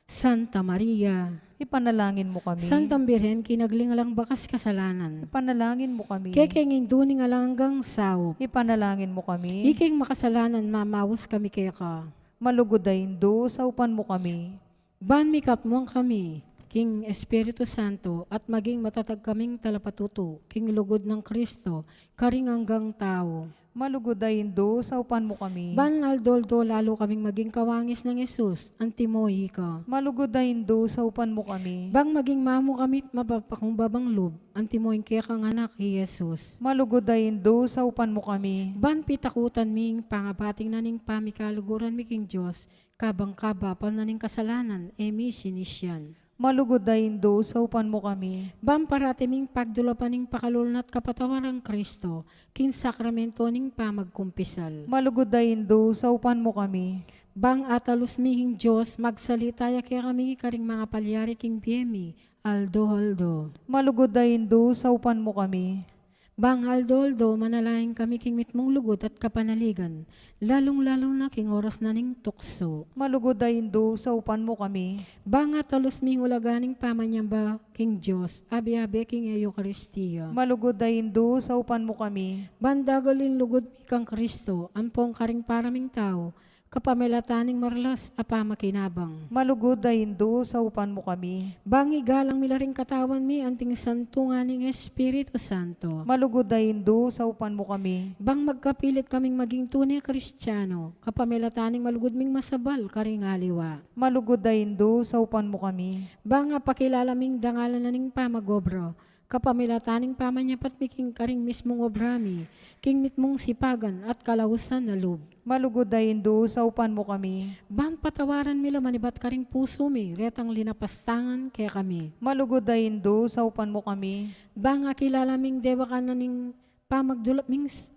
Santa Maria. Ipanalangin mo kami. Santang Birhen, kinagli ning alang bakas kasalanan. Ipanalangin mo kami. Kekeng Indu ning alang anggang saup. Ipanalangin mo kami. Ikeng makasalanan, mamaus kami keka. Malugud a Indu, saupan mo kami. Ban mikatmuan kami king Espiritu Santo at maging matatag kaming talapatutu king lugud nang Kristo, karing anggang tau. Malugud a Indu, saupan mo kami. Ban aldo-aldo lalu kaming maging kawangis nang Jesus, antimo ika. Malugud a Indu, saupan mo kami. Bang maging mamu kami't mapapakumbabang lub, antimo ing kekang anak i Jesus. Malugud a Indu, saupan mo kami. Ban pitakutan mi ing pangabating na ning pamikaluguran mi king Dios, kabang kaba pa na ning kasalanan e mi sinisian. Malugud a Indu, saupan mo kami. Bang parati ming pagdulapan ing pakalulu na't kapatawaran nang Kristo, king sakramento ning pamagkumpisal. Malugud a Indu, saupan mo kami. Bang atalus mi king Dios, magsalita ya kekami karing mangapalyari king bie mi, aldo-aldo. Malugud a Indu, saupan mo kami. Bang aldo-aldo manalangin kami king mitmung lugud at kapanaligan, lalung-lalu na king oras na ning tuksu. Malugud a Indu, saupan mo kami. Bang atalus ming ulaga ning pamanyamba king Dios, abe-abe king Eukaristia. Malugud a Indu, saupan mo kami. Bang dagul ing lugud mi kang Kristo, ampong karing para ming tau, kapamilatan ning maralas a pamakinabang. Malugud a Indu, saupan mo kami. Bang igalang mi la ring katawan mi anting santungan ning Espiritu Santo. Malugud a Indu, saupan mo kami. Bang magkapilit kaming maging tune Kristiano, kapamilatan ning malugud ming masabal karing aliwa. Malugud a Indu, saupan mo kami. Bang apakilala ming dangalan na ning pamag-obra, kapamilatan ning pamanyapat mi king karing mismung obra mi, king mitmung sipagan at kalausan a lub. Malugud a Indu, saupan mo kami. Bang patawaran mi la manibat karing pusu mi retang linapastangan kekami. Malugud a Indu, saupan mo kami. Bang akilala ming dewakan na ning pamagdulap ming s-,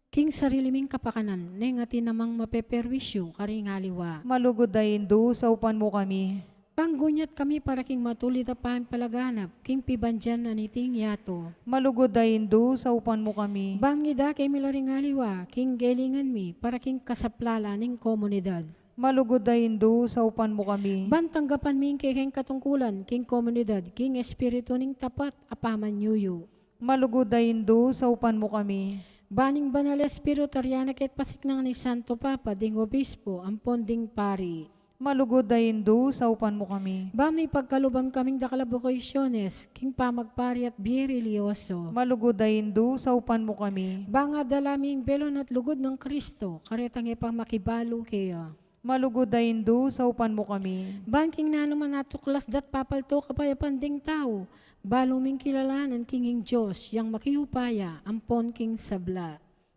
king sarili ming kapakanan, neng atin namang mapeperwisyu karing aliwa. Malugud a Indu, saupan mo kami. Bang gunyat kami para king matulid a pamipalaganap king pibandian na niting yatu. Malugud a Indu, saupan mo kami. Bang idake mi la ring aliwa king gelingan mi para king kasaplalan ning komunidad. Malugud a Indu, saupan mo kami. Bang tanggapan mi ing kekeng katungkulan king komunidad king espiritu ning tapat a pamanyuyu. Malugud a Indu, saupan mo kami. Bang ning Banal Espiritu tarian na ke at pasiknangan ning Santo Papa, ding Obispo, ampon ding pari. Malugud a Indu, saupan mo kami. Bang mipagkaluban kaming dakal a bokasyones king pamagpari at bie relihioso. Malugud a Indu, saupan mo kami. Bang adala mi ing belu na't lugud nang Kristo karetang e pa makibalu keya. Malugud a Indu, saupan mo kami. Bang king nanu man a tuklas da't papalto kapayapan ding tau, balu ming kilalanan king ing Dios yang makiupaya ampon king sabla.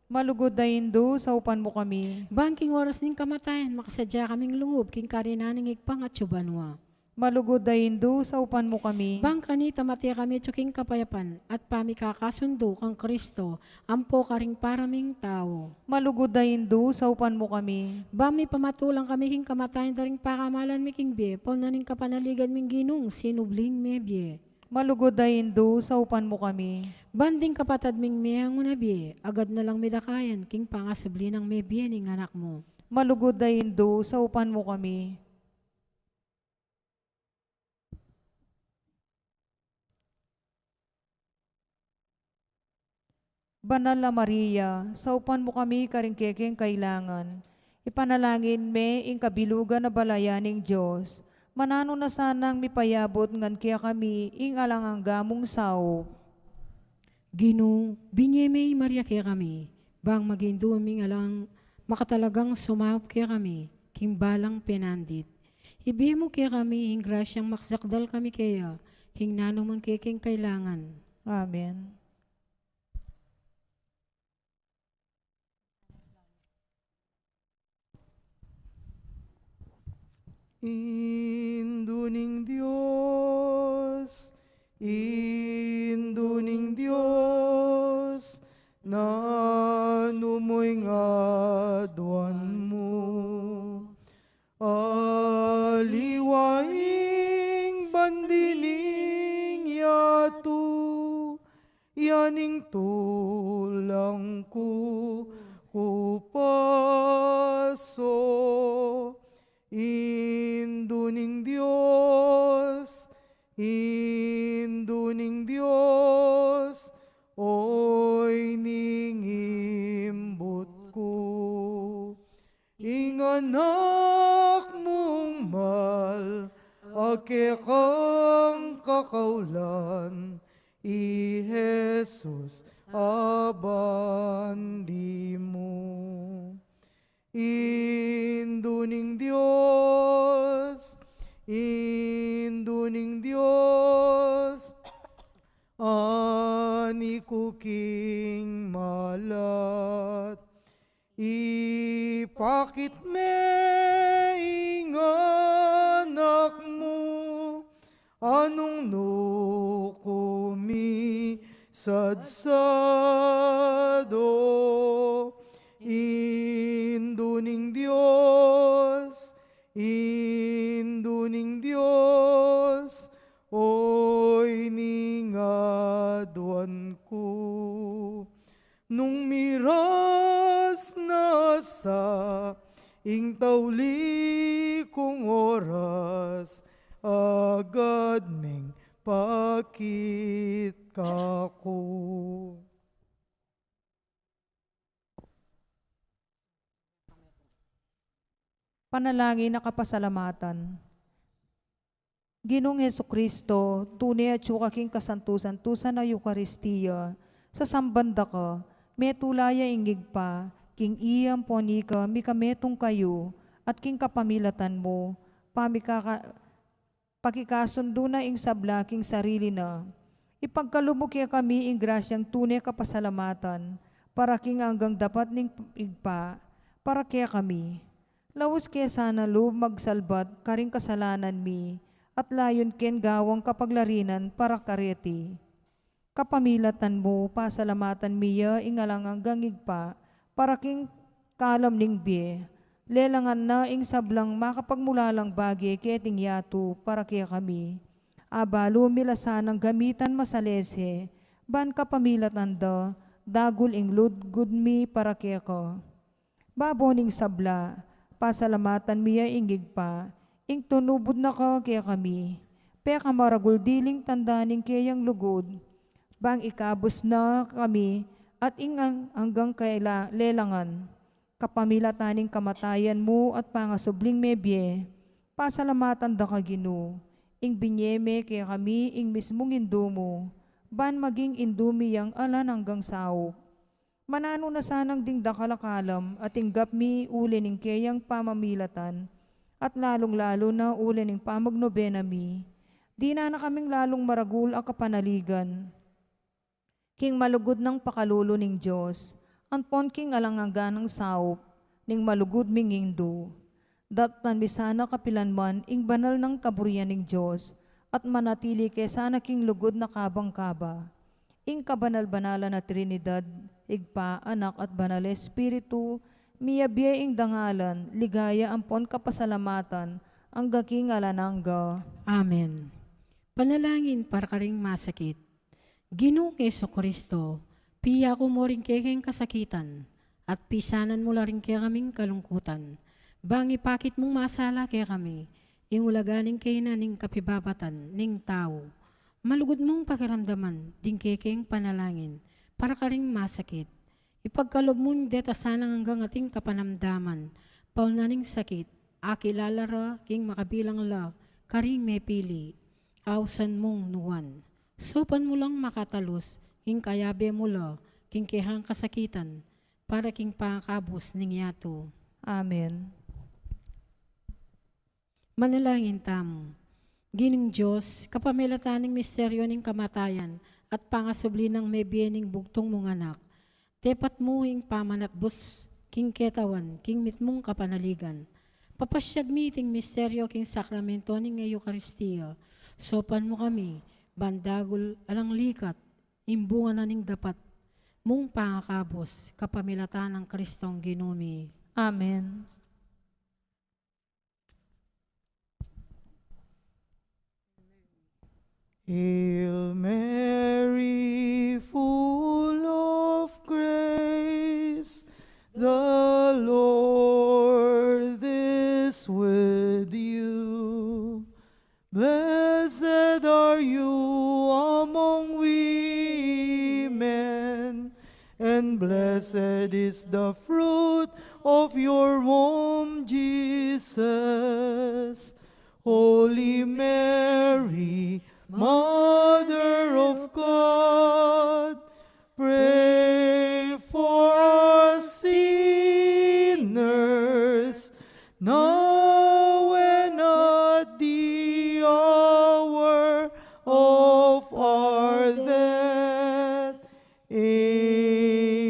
Malugud a Indu, saupan mo kami. Bang king oras ning kamatayan makasadya kaming lungub king karinan ning Ibpang atsu banua. Malugud a Indu, saupan mo kami. Bang kanita mate kami atsu king kapayapan at pamikakasundu kang Kristo ampo karing para ming tau. Malugud a Indu, saupan mo kami. Bang mipamatulang kami king kamatayan da ring pakamalan mi king bie, pauna ning kapanaligan ming Ginung sinubling mebie. Malugud a Indu, saupan mo kami. Bang ding kapatad ming meangu na bie, agad na lang midakayan king pangasubli nang mebie ning Anak mu. Malugud a Indu, saupan mo kami. Banal a Maria, saupan mo kami karing kekeng kailangan. Ipanalangin me ing kabilugan a balayan ning Dios. Mananu na sanang mipayabut ngan kekami ing alang angga mung saup. Ginu, binie me i Maria kekami, bang maging dumi ing alang makatalagang sumaup kekami king balang penandit. Ibie mu kekami ing grasyang makasakdal kami keya king nanu mang kekeng kailangan. Amen. Indu ning Dios, Indu ning Dios, nanu mu ing aduan mu? Aliwa ing bandi ning ning tulang ku, ku paso. Indu ning Dios, Indu ning Dios, oy ning imbut ku. Ing anak mung mal, a kekang kakaulan, i Jesus a bandi mu. Indu ning Dios, Indu ning Dios, ani ku king malat. Ipakit me ing anak mu, a nung nu ku misadsad o. Indu ning Dios, Indu ning Dios, oy ning aduan ku. Nung miras na sa ing tauli kung oras, agad meng pakit kaku. Panalangin a kapasalamatan. Ginung Jesucristo, tune atsu ka king kasantu-santusan a Eukaristia, sasamban da ka, metula ya ing Ibpa, king iya ampon ika mikametung kayu, at king kapamilatan mu, pamikaka-, pakikasundu na ing sabla king sarili na. Ipagkalub mu kekami ing grasyang tune kapasalamatan, para king anggang dapat ning Ibpa, para kekami. Laus ke sana lub magsalbat karing kasalanan mi, at layun ken gawang kapaglarinan para kareti. Kapamilatan mu, pasalamatan mi ya ing alang anggang Ibpa, para king kalam ning bie. Lelangan na ing sablang makapagmulalang bage keting yatu para kekami. Abalu mi la sanang gamitan masalese, ban kapamilatan da, dagul ing lugud mi para keka. Babo ning sabla, pasalamatan mi ya ing Ibpa, ing tunubud na ka kekami. Pekamaragul diling tanda ning keyang lugud, bang ikabus na kami at ing ang-, anggang kaila-, lelangan. Kapamilatan ning kamatayan mu at pangasubling mebie, pasalamatan da ka Ginu, ing binie me kekami ing mismung Indu mu, ban maging Indu mi yang alang anggang saup. Mananu na sanang ding dakal a kalam a tinggap mi uli ning keyang pamamilatan, at lalung-lalu na uli ning pamagnobena mi, dinan na kaming lalung maragul a kapanaligan king malugud nang pakalulu ning Dios, ampon king alang angga nang saup ning malugud ming Indu. Datnan mi sana kapilan man ing banal nang kaburian ning Dios, at manatili ke sana king lugud na kabang kaba. Ing kabanal-banalan a Trinidad, Ibpa, Anak, at Banal Espiritu, miyabie ing dangalan, ligaya, ampon kapasalamatan, angga king alang angga. Amen. Panalangin para karing masakit. Ginung Jesucristo, piyaku mu ring kekeng kasakitan, at pisanan mu la ring kekaming kalungkutan. Bang ipakit mung masala kekami ing ulaga ning kainan ning kapibabatan ning tau. Malugud mung pakiramdaman ding kekeng panalangin para karing masakit. Ipagkalub mung deta sanang anggang ating kapanamdaman, paul na ning sakit, akilala ra king makabilang la karing mepili, ausan mung nuan. Saupan mu lang makatalus king kayabe mu la king kekang kasakitan, para king pangakabus ning yatu. Amen. Manalangin tamu. Ginung Dios, kapamilatan ning misteryo ning kamatayan at pangasubli nang mebie ning bugtung mung Anak, tepat mu ing pamanatbus king ketawan king mitmung kapanaligan. Papasyag mi iting misteryo king sakramento ning Eukaristia. Saupan mu kami, ban dagul alang likat, ing bunga na ning dapat mung pangakabus, kapamilatan nang Kristong Ginu mi. Amen. Hail Mary, full The Lord is with you. Blessed are you among women, and blessed is the fruit of your womb, Jesus. Holy Mary, Mother of God, pray for us sinners, now and at the hour of our death. Amen.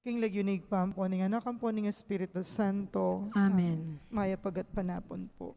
King lagyu ning Ibpa, ampo ning Anak, ampo ning Espiritu Santo. Amen. Mayap a gatpanapun pu.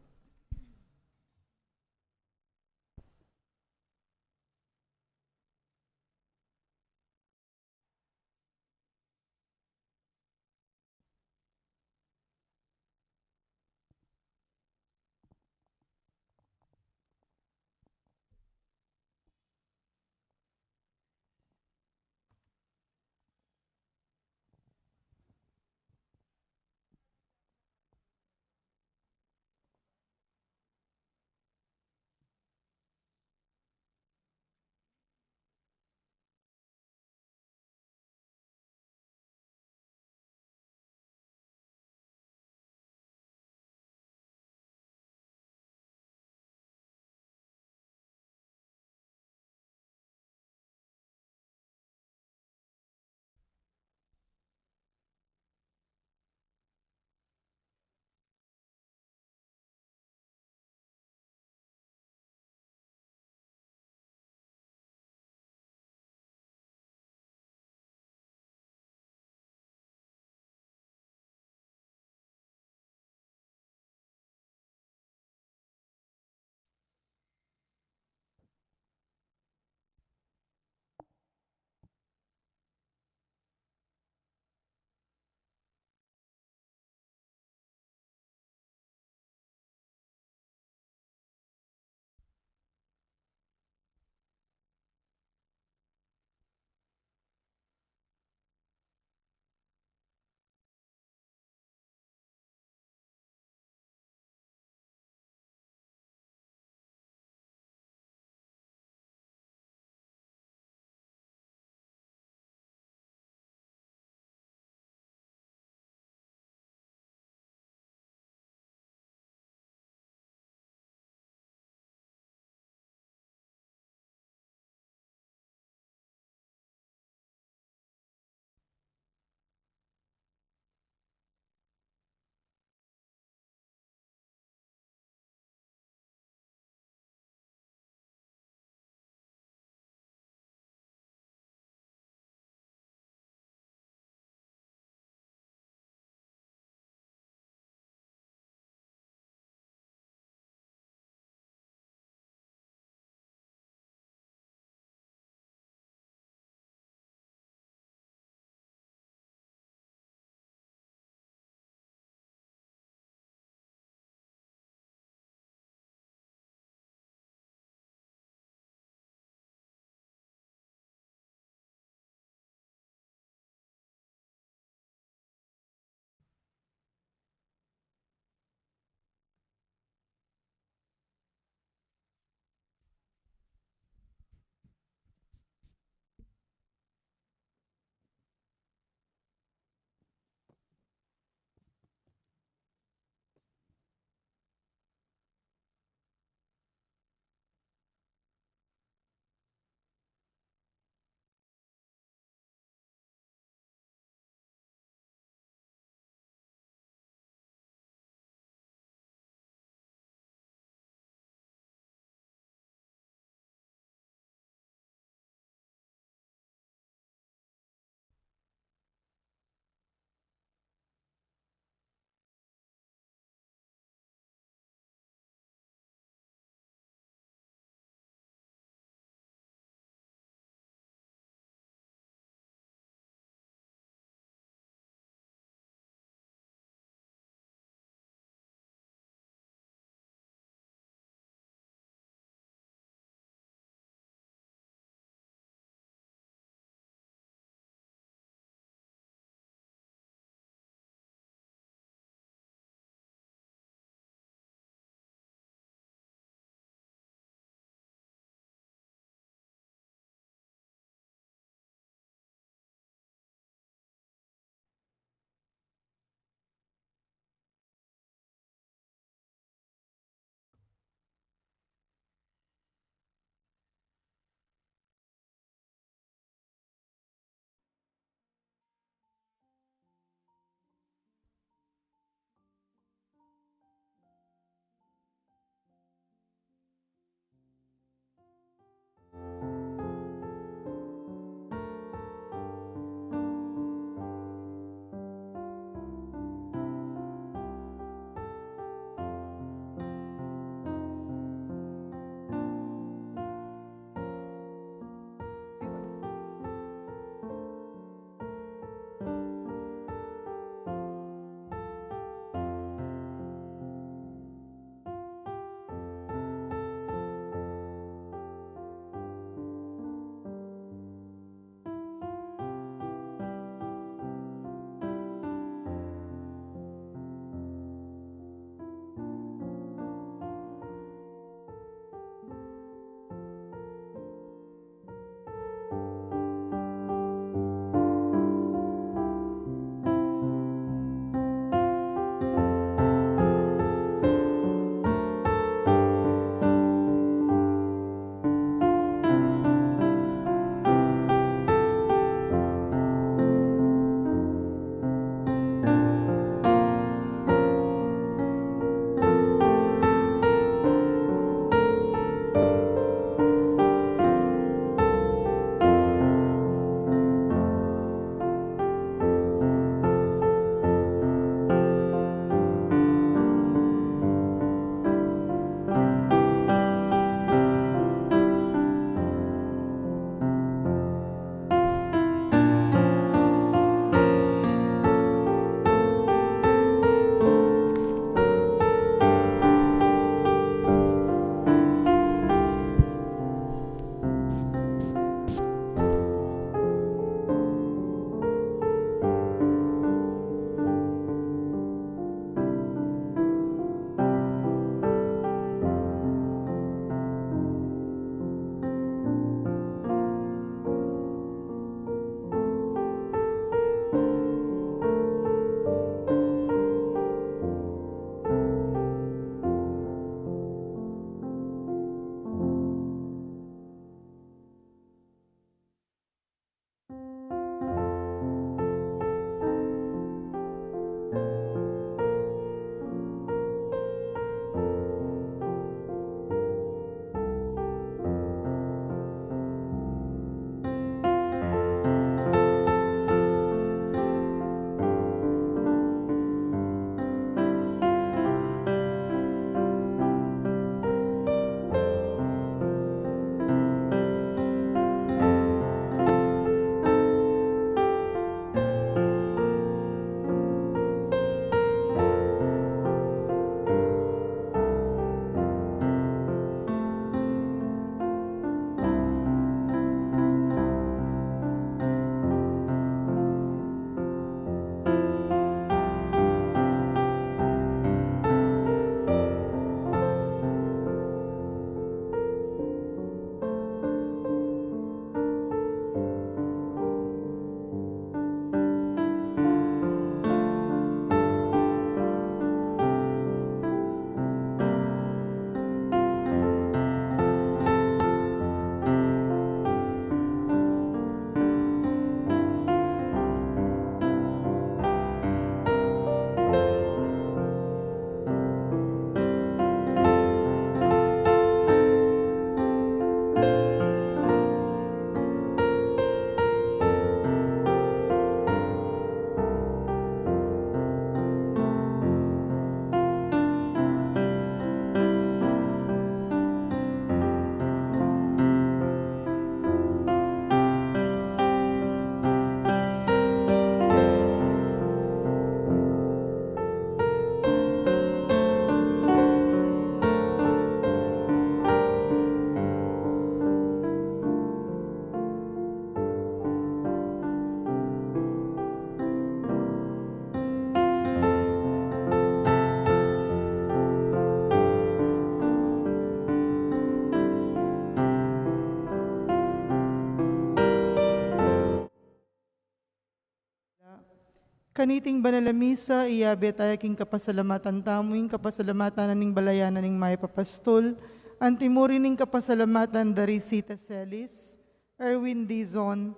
Kaniting banal a misa, iyabe taya king kapasalamatan tamu, ing kapasalamatan na ning balayan na ning mayap a pastul, anti mu rin ing kapasalamatan da ri Sita Celis, Erwin Dizon,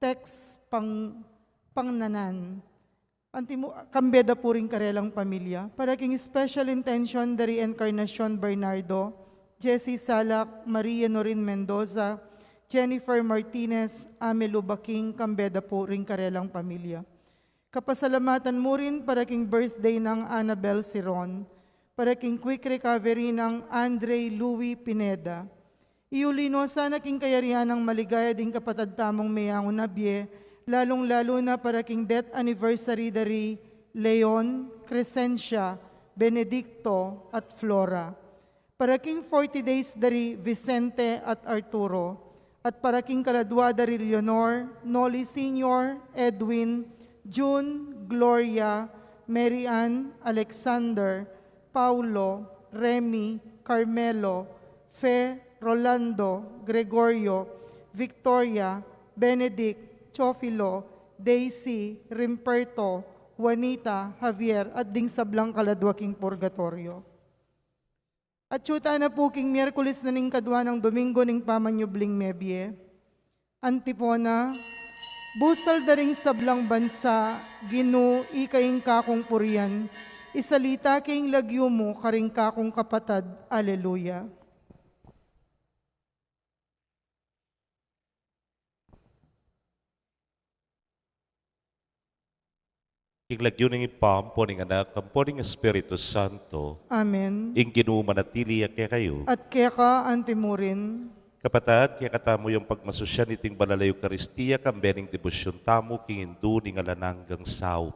Tex Pang-, Pangnanan. Anti mu, kambe da pu ring karelang pamilya. Para king special intention da ri Encarnacion Bernardo, Jessie Salak, Maria Norin Mendoza, Jennifer Martinez, Amelu Baking, kambe da pu ring karelang pamilya. Kapasalamatan mu rin para king birthday nang Annabel Siron, para king quick recovery nang Andre Louis Pineda. Iuli no sana king kayarian nang maligaya ding kapatad tamung meyangu na bie, lalung-lalu na para king death anniversary da ri Leon, Crescencia, Benedicto, at Flora. Para king forty days da ri Vicente at Arturo, at para king kaladua da ri Leonor, Noli Senior, Edwin, June, Gloria, Mary Ann, Alexander, Paulo, Remy, Carmelo, Fe, Rolando, Gregorio, Victoria, Benedict, Teofilo, Daisy, Rimperto, Juanita, Javier, at ding sablang kaladua king purgatoryo. Atyu tana pu king Miyerkules na ning kadua nang Domingo ning pamanyubling mebie. Antipona, busal da ring sablang bansa, Ginu, ika ing kakung purian, isalita ke ing lagyu mu karing kakung kapatad. Aleluya. King lagyu ning Ibpa, ampo ning Anak, ampo ning Espiritu Santo. Amen. Ing Ginu manatili ya kekayu. At keka antimurin. Kapatad, kekatamu yang pagmasusyan iting banal a Eukaristia, kambe ning debosyun tamu king Indu ning alang anggang saup.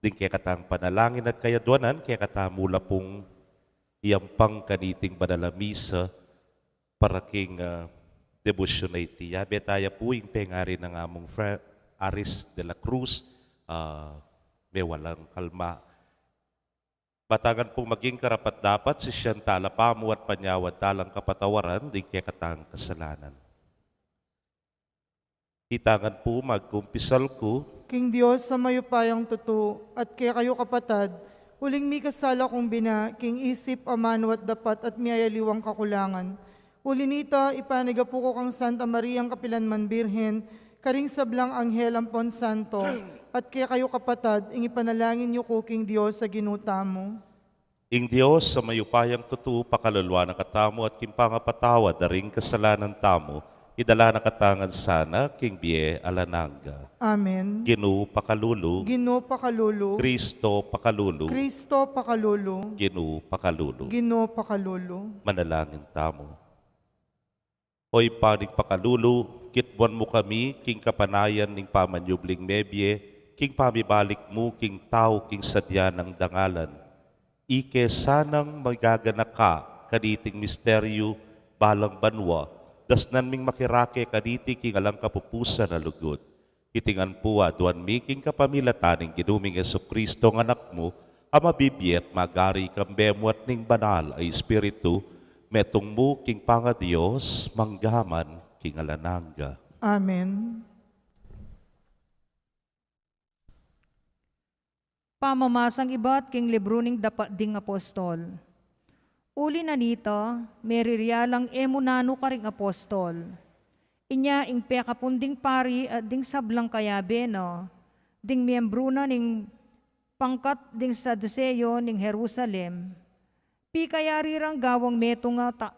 Ding kekatang panalangin at kayadwanan, kekatamu la pung iyampang kaniting banal a misa, para king, ah, debosyun a iti. Yabe taya pu ing pengari nang among Fra-, Aris de la Cruz, ah, mewalang kalma. Batangan pung maging karapat-dapat, sisian tala pamu at panyawad talang kapatawaran ding kekatang kasalanan. Itangan pu, magkumpisal ku. King Dios a mayupayang tutu, at kekayu kapatad, uling mikasala kung bina, king isip, amanu at dapat, at miyayaliwang kakulangan. Uli nita, ipanigapu ku kang Santa Mariang kapilanman Birhen, karing sablang anghel ampon santo, at kekayu kapatad, ing ipanalangin yu ku king Dios a Ginu tamu. Ing Dios a mayupayang tutu pakaluluan na katamu at king pangapatawad da ring kasalanan tamu, idala na katamu ngan sana king bie alang angga. Amen. Ginu pakalulu. Ginu pakalulu. Kristo pakalulu. Kristo pakalulu. Ginu pakalulu. Ginu pakalulu. Manalangin tamu. O Ibpa ning pakalulu, kitbuan mu kami king kapanayan ning pamanyubling mebie, king pamibalik mu king tau king sadya nang dangalan. Ike sanang magaganaka kaniting misteryu balang banua, dasnan ming makirake kaniti king alang kapupusan a lugud. Iti ngan pu aduan mi king kapamilatan ning Ginu ming Jesucristo a Anak mu, a mabibie at magari kambe mu at ning Banal a Espiritu, metung mu king pangaDios, mangga man king alang angga. Amen. Pamamasang ibat king libru ning Dapat ding Apostol. Uli na nita, meririalang e mu nanu karing apostol. Inya ing pekapun ding pari at ding sablang kayabe na, ding miyembru na ning pangkat ding Saduseo ning Jerusalem, pikayari rang gawang metung a ta-,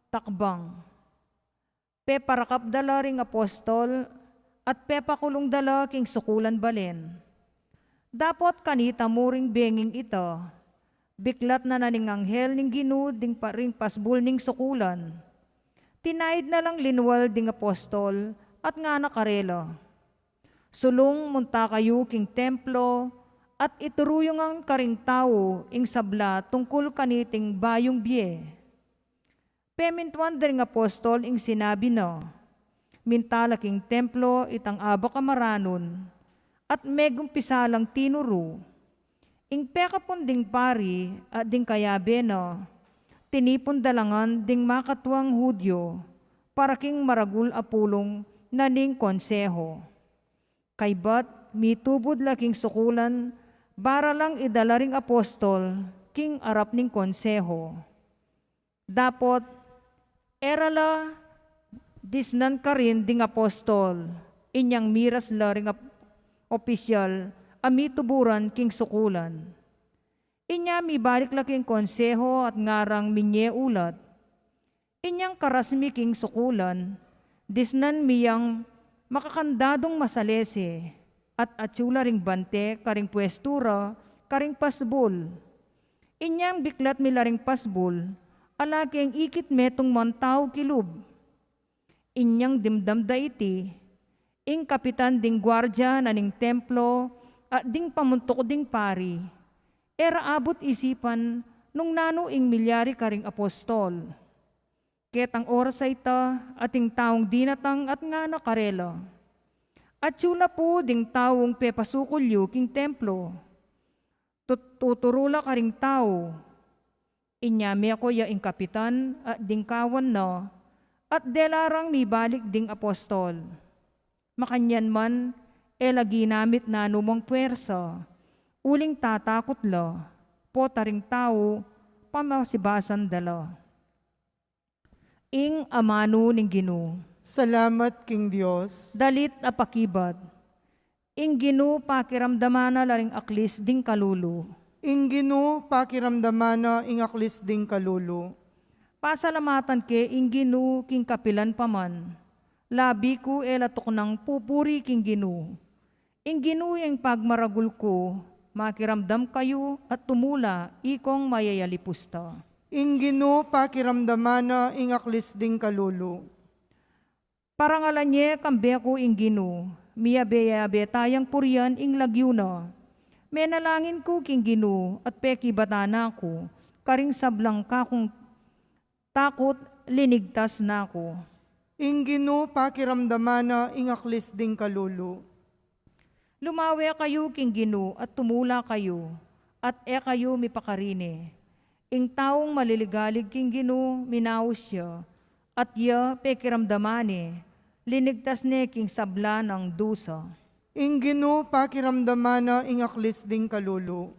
takbang. Peparakap da la ring apostol at pepakulung da la king sukulan balen. Dapot kanita mu ring benging ita, biklat na na ning anghel ning Ginu ding pa-, ring pasbul ning sukulan. Tinaid na lang linwal ding apostol at ngana karela, "Sulung munta kayu king templo at ituru yu ngan karing tau ing sabla tungkul kaniting bayung bie." Pemintuan da ring apostol ing sinabi na. Minta la king templo itang abak a maranun, at megumpisa lang tinuru. Ing pekapun ding pari at ding kayabe na, tinipun da la ngan ding makatuang Judio para king maragul a pulung na ning konseho. Kaybat, mitubud la king sukulan, bara lang idala ring apostol king arap ning konseho. Dapot, e ra la disnan karin ding apostol, inyang miras la ring ap-, opisyal a mituburan king sukulan. Inya mibalik la king konseho at ngarang minye ulat. Inyang karas mi king sukulan, disnan mi yang makakandadung masalese, at atyu la ring bante karing pwestu ra karing pasbul. Inyang biklat mi la ring pasbul, ala keng ikit metung man tau kilub. Inyang dimdam da iti, ing kapitan ding guardia na ning templo at ding pamuntuk ding pari, e ra abut isipan nung nanu ing milyari karing apostol. Ketang oras a ita, ating taung dinatang at ngana karela, "Atyu la pu ding taung pepasukul yu king templo. Tut-, tuturu la karing tau." Inya meko ya ing kapitan at ding kawan na, at dela rang mibalik ding apostol. Makanyan man, e la ginamit nanumang pwersa, uling tatakut la, pota ring tau, pamasibasan da la. Ing amanu ning Ginu. Salamat king Dios. Dalit a pakibat. Ing Ginu pakiramdaman na la ring aklis ding kalulu. Ing Ginu pakiramdaman na ing aklis ding kalulu. Pasalamatan ke ing Ginu king kapilan pa man. Labi ku e la tuknang pupuri king Ginu. Ing Ginu yang pagmaragul ku, makiramdam kayu at tumula, ikong mayayalipus ta. Ing Ginu pakiramdaman na ing aklis ding kalulu. Parangalan ye kambe ku ing Ginu, miyabe-yabe tayang purian ing lagyu na. Menalangin ku king Ginu at pekibatan na ku, karing sablang kakung takut, linigtas na ku. Ing Ginu pakiramdaman na ing aklis ding kalulu. Lumawe kayu king Ginu at tumula kayu, at e kayu mipakarine. Ing taung maliligalig king Ginu, minaus ya, at ya pekiramdaman ne, linigtas ne king sabla nang dusa. Ing Ginu pakiramdaman na ing aklis ding kalulu.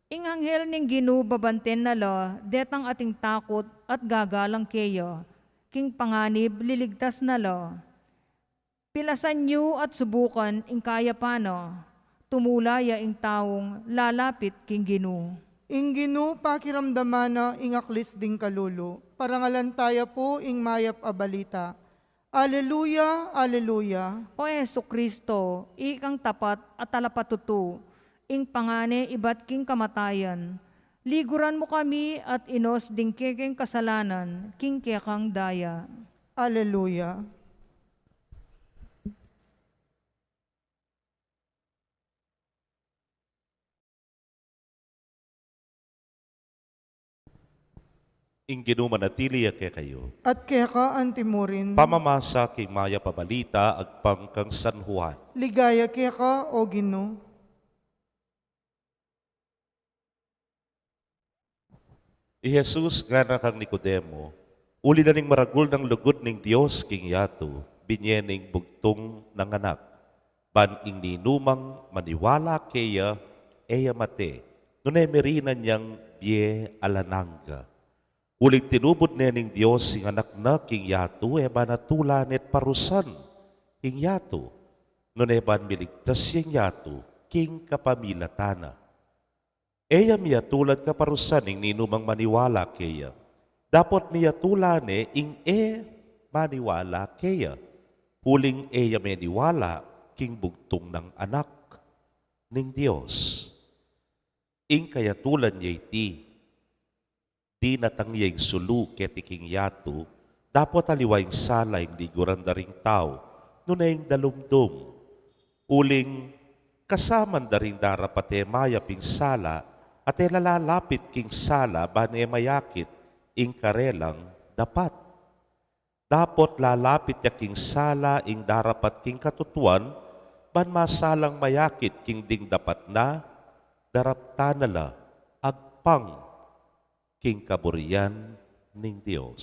Ing anghel ning Ginu babanten na la detang ating takut at gagalang keya, king panganib liligtas na la. Pilasan yu at subukan ing kayapan na, tumula ya ing taung lalapit king Ginu. Ing Ginu pakiramdaman na ing aklis ding kalulu. Parangalan taya pu ing mayap a balita. Aleluya, aleluya. O Jesucristo, ikang tapat a talapatutu, ing pangane ibat king kamatayan, liguran mu kami at inus ding kekeng kasalanan king kekang daya. Aleluya. Ing Ginu manatili ya kekayu. At keka antimurin. Pamamasa king mayap a balita agpang kang San Juan. Ligaya keka, o Ginu. I Jesus ngana kang Nicodemo, uli na ning maragul nang lugud ning Dios king yatu, binye ne ing bugtung nang anak, ban ing ninumang maniwala keya, e ya mate, nune merinan yang bie alang angga. Uling tinubud ne ning Dios ing anak na king yatu, e ban atulan ne at parusan ing yatu, nune ban miligtas ya ing yatu king kapamilatan na. E ya miyatulan kaparusan ing ninumang maniwala keya. Dapot miyatulan ne ing e maniwala keya, uling e ya meniwala king bugtung nang Anak ning Dios. Ing kayatulan ya iti, dinatang ya ing sulu keti king yatu, dapot aliwa ing sala ing liguran da ring tau, nune ing dalumdum. Uling kasaman da ring darapat e mayap ing sala, at e la lalapit king sala ban e mayakit ing karelang dapat. Dapot lalapit ya king sala ing darapat king katutuan, ban masalang mayakit king ding dapat na, daraptan na la agpang king kaburian ning Dios.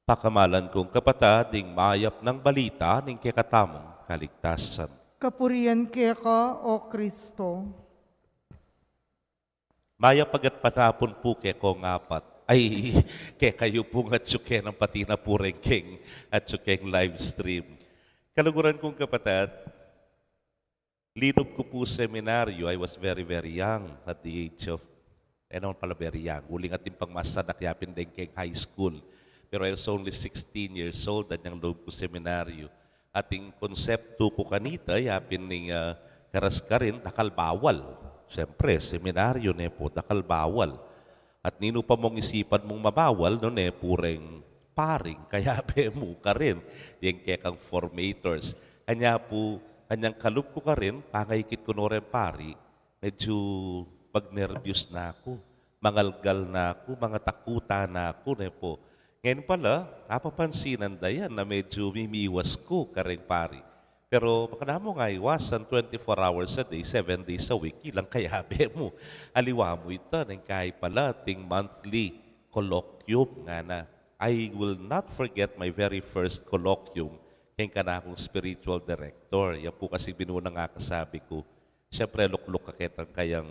Pakamalan kung kapatad, ing mayap nang balita ning kekatamung kaligtasan. Kapurian keka, O Kristo. Mayap a gatpanapun pu kekong apat. Ay, kekayu pung atyu keng pati na pu reng keng atyu keng live stream. Kaluguran kung kapatad, linub ku pu seminaryo, I was very, very young at the age of, eh, naman pala very young. Uling atin pang mas anak yapin deng keng high school. Pero I was only sixteen years old, anyang lub ku seminaryo. Ating konseptu ku kanita, yapin ning, ah, karas karin, dakal bawal. Siyempre, seminaryo ne pu, dakal bawal. At ninu pa mung isipan mung mabawal, nune pu reng paring, kayabe mu karin, yeng kekang formators. Anya pu, anyang kalub ku karin, pangaikit ku no reng pari, medyu magnerbyus na ku, mangalgal na ku, mangatakutan na ku, ne pu. Ngeni pala, apapansinan da yan na medyu mimiwas ku kareng pari. Pero baka na mu ngang iwasan, twenty-four hours a day, seven days a week, ilang kayabe mu. Aliwa mu ita, neng kai pala, ating monthly colloquium, ngana. I will not forget my very first colloquium, keng kanakung spiritual director. Ya pu kasi binuna nga kasabi ku, siyempre, lukluk ka ketang kayang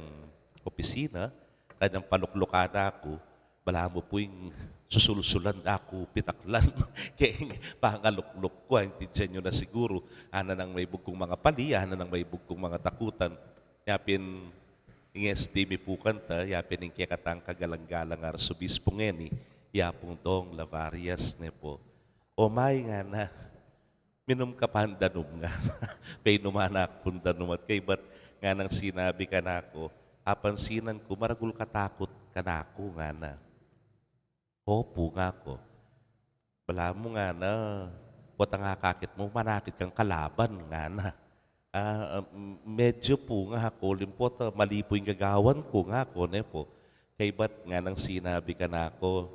opisina, kanyang paluklukan na ku, balamu pu ing susulsulan da ku pitaklan, keng pangalukluk ku, aintindian yu na siguru, ana nang maibug kung mangapali, ana nang maibug kung mangatakutan, yapin ing S D mi pu kanta, yapin ing kekatang kagalang-galang Arsobispo ngeni, ya pung Dong Lavarias, ne pu. O mai, ngana, minum ka pa danum, ngana. Painuman na ku pung danum at kaybat nganang sinabi kanaku, apansinan ku maragul ka takut kanaku, ngana. Opu, ngaku. Balamu, ngana, potang akakit mu, manakit kang kalaban, ngana. Ah, ah, m-, medyu pu, ngaku, uling pota, mali pu ing gagawan ku, ngaku, ne pu. Kaybat nganang sinabi kanaku,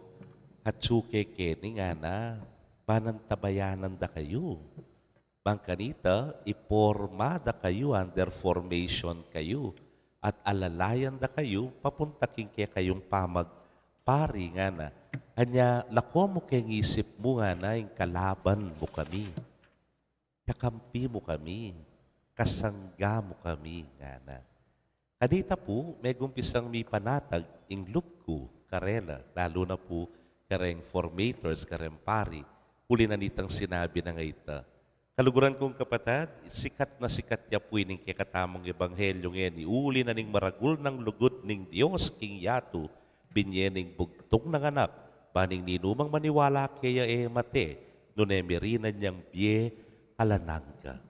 atyu ke keni, ngana, ban antabayanan da kayu. Bang kanita, iporma da kayu, under formation kayu, at alalayan da kayu papunta king kekayung pamagpari, ngana. Anya, lako mu keng isip mu, ngana, ing kalaban mu kami. Kakampi mu kami, kasangga mu kami, ngana. Kanita pu, megumpisang mipanatag ing lub ku karela, lalu na pu kareng formators, kareng pari, uli na nitang sinabi nang ita. Kaluguran kung kapatad, sikat na sikat ya pu ining kekatamung ebanghelyu ngeni, uli na ning maragul nang lugud ning Dios king yatu, binye ning bugtung nang anak, ban ing ninumang maniwala keya e mate, nune mirinan yang bie alang angga.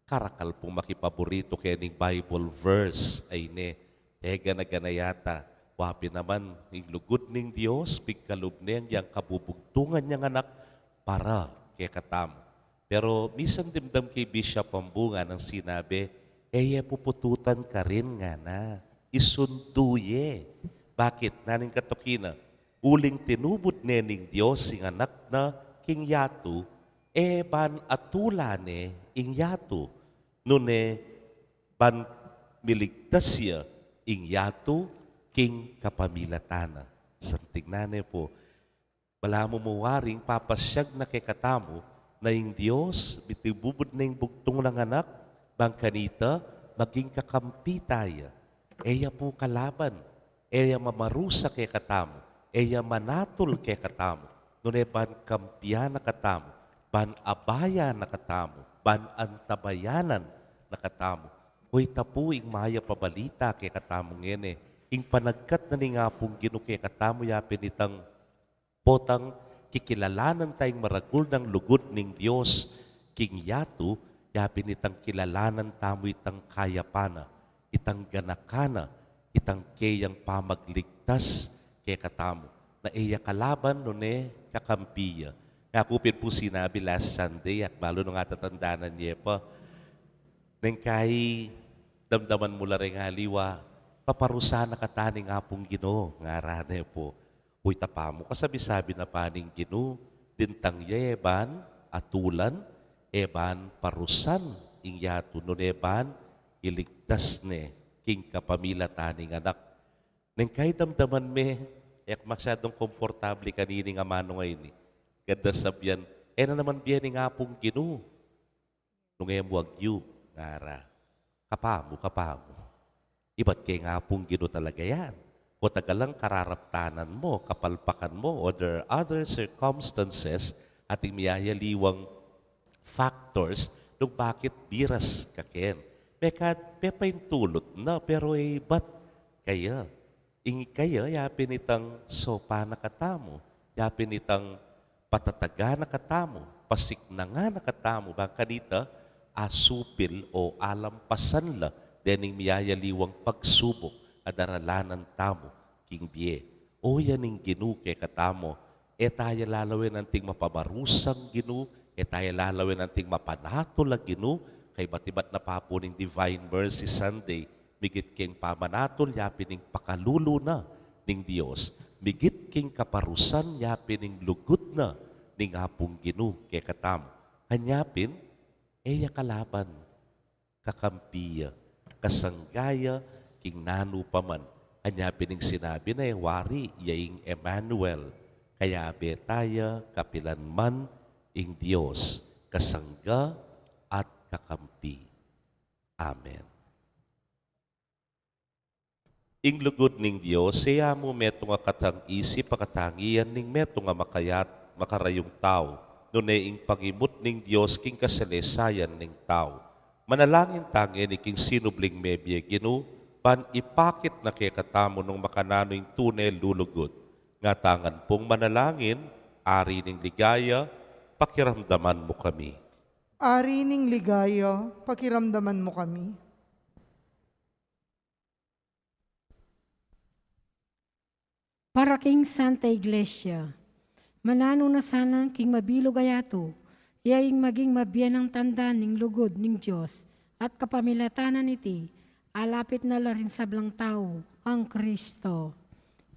Karakal pung makipaburitu kening Bible verse, ay ne, e gana-gana yata, wa pin naman ing lugud ning Dios, pigkalub ne yang kabubugtungan yang anak para kekatamu. Pero misan dimdam ke Bishop Ambu nganang sinabi, e ye pupututan karin, ngana, isundu ye. Bakit? Naning katuki na, uling tinubud ne ning Dios ing anak na king yatu, e ban atula ne ing yatu, nune ban miligtas ya ing yatu king kapamilatan na. Santing na ne pu, balamu mu waring papasyag na kekatamu na ing Dios, mitibubud na ing bugtung nang anak, bang kanita maging kakampi taya. E ya pu kalaban, e ya mamarusa kekatamu, e ya manatul kekatamu, nune ban kampian na katamu, ban abayan na katamu, ban antabayanan na katamu. Oyta pu ing mayap a balita kekatamu ngeni, ing panagkat na ning Apung Ginu kekatamu, ya pin itang potang kikilalanan tayung maragul nang lugud ning Dios king yatu, ya pin itang kilalanan tamu itang kayapan na, itang ganakan na, itang keyang pamagligtas kekatamu, na e ya kalaban nune kakampi ya. Ngaku pin pu sinabi last Sunday, at balu nung atatandanan ye pa, neng kai damdaman mu la reng aliwa, paparusan na kata ning Apung Ginu, ngara ne pu. Uy, tapamu, kasabi-sabi na pa ning Ginu, dintang ya e ban atulan, e ban parusan ing yatu, nune ban iligtas ne king kapamilatan ning anak. Neng kai damdaman me, e ku masyadung komportable kanining amanu ngeni. Ganda sabian, e na naman bie ning Apung Ginu. Nung e mu agyu, ngara, kapamu, kapamu. Ibat keng Apung Ginu talaga yan. Kota galang kararaptanan mu, kapalpakan mu, or there are other circumstances, ating miyayaliwang factors nung bakit biras ka ken. Mekad, pepaintulut na, pero e ibat kaya. Ing kaya, yapin itang sopa na katamu, yapin itang patataga na katamu, pasiknangan na katamu, bang kanita, asupil o alampasan la dening miyayaliwang pagsubuk a daralanan tamu king bie. O yan ing Ginu kekatamu, e taya lalawen anting mapamarusang Ginu, e taya lalawen anting mapanatul a Ginu, kaybat-ibat na pa pu ning Divine Mercy Sunday, migit king pamanatul yapin ing pakalulu na ning Dios, migit king kaparusan yapin ing lugud na ning Apung Ginu kekatamu. Anya pin, e ya kalaban, kakampi ya, kasangga ya king nanu pa man. Anya pin ing sinabi na, e wari ya ing Emmanuel, kayabe taya kapilan man ing Dios, kasangga at kakampi. Amen. Ing lugud ning Dios, e ya mu metung a katang isip a katangian ning metung a makayat, makarayung tau, nune ing pangimut ning Dios king kasalesayan ning tau. Manalangin ta ngeni king sinubling mebie, Ginu, ban ipakit na kekatamu nung makananu ing tune lulugud. Ngatamu ngan pung manalangin, Ari ning ligaya, pakiramdaman mu kami. Ari ning ligaya, pakiramdaman mu kami. Para king Santa Iglesia. Mananu na sana king mabilug a yatu, ya ing maging mabianang tanda ning lugud ning Dios, at kapamilatan niti, alapit na la ring sablang tau kang Kristo.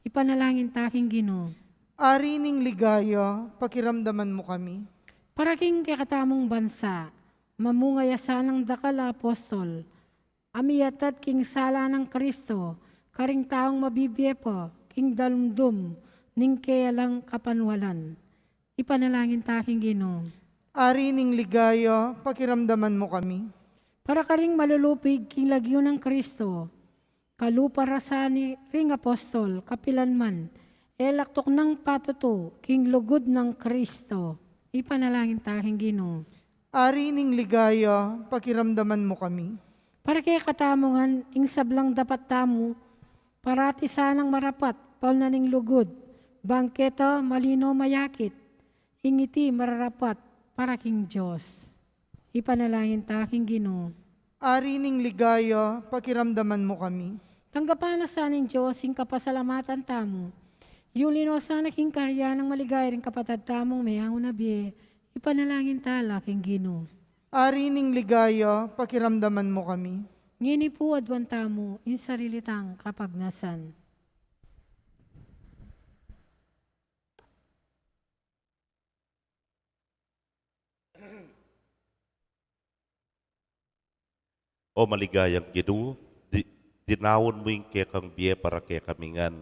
Ipanalangin ta king Ginu. Ari ning ligaya, pakiramdaman mu kami. Para king kekatamung bansa, mamunga ya sanang dakal a apostol, a miyatad king sala nang Kristo, karing taung mabibie pa king dalumdum ning keya lang kapanwalan. Ipanalangin ta king Ginu. Ari ning ligaya, pakiramdaman mu kami. Para karing malulupig king lagyu nang Kristo, kalupa ra sa ni ring apostol, kapilan man, e la tuknang patutu king lugud nang Kristo. Ipanalangin ta king Ginu. Ari ning ligaya, pakiramdaman mu kami. Para kekatamu ngan ing sablang dapat tamu, parati sanang marapat, paulnan ning lugud, bang keta malino mayakit, ing iti mararapat para king Dios. Ipanalangin ta king Ginu. Ari ning ligaya, pakiramdaman mu kami. Tanggapan na sa ning Dios ing kapasalamatan tamu. Yuli no sana king kayarian nang maligaya ring kapatad tamung meaun a bie. Ipanalangin ta la king Ginu. Ari ning ligaya, pakiramdaman mu kami. Ngeni pu aduan tamu ing sarili tang kapagnasan. O maligayang Ginu, di-, dinaun mu ing kekang bie para kekami ngan.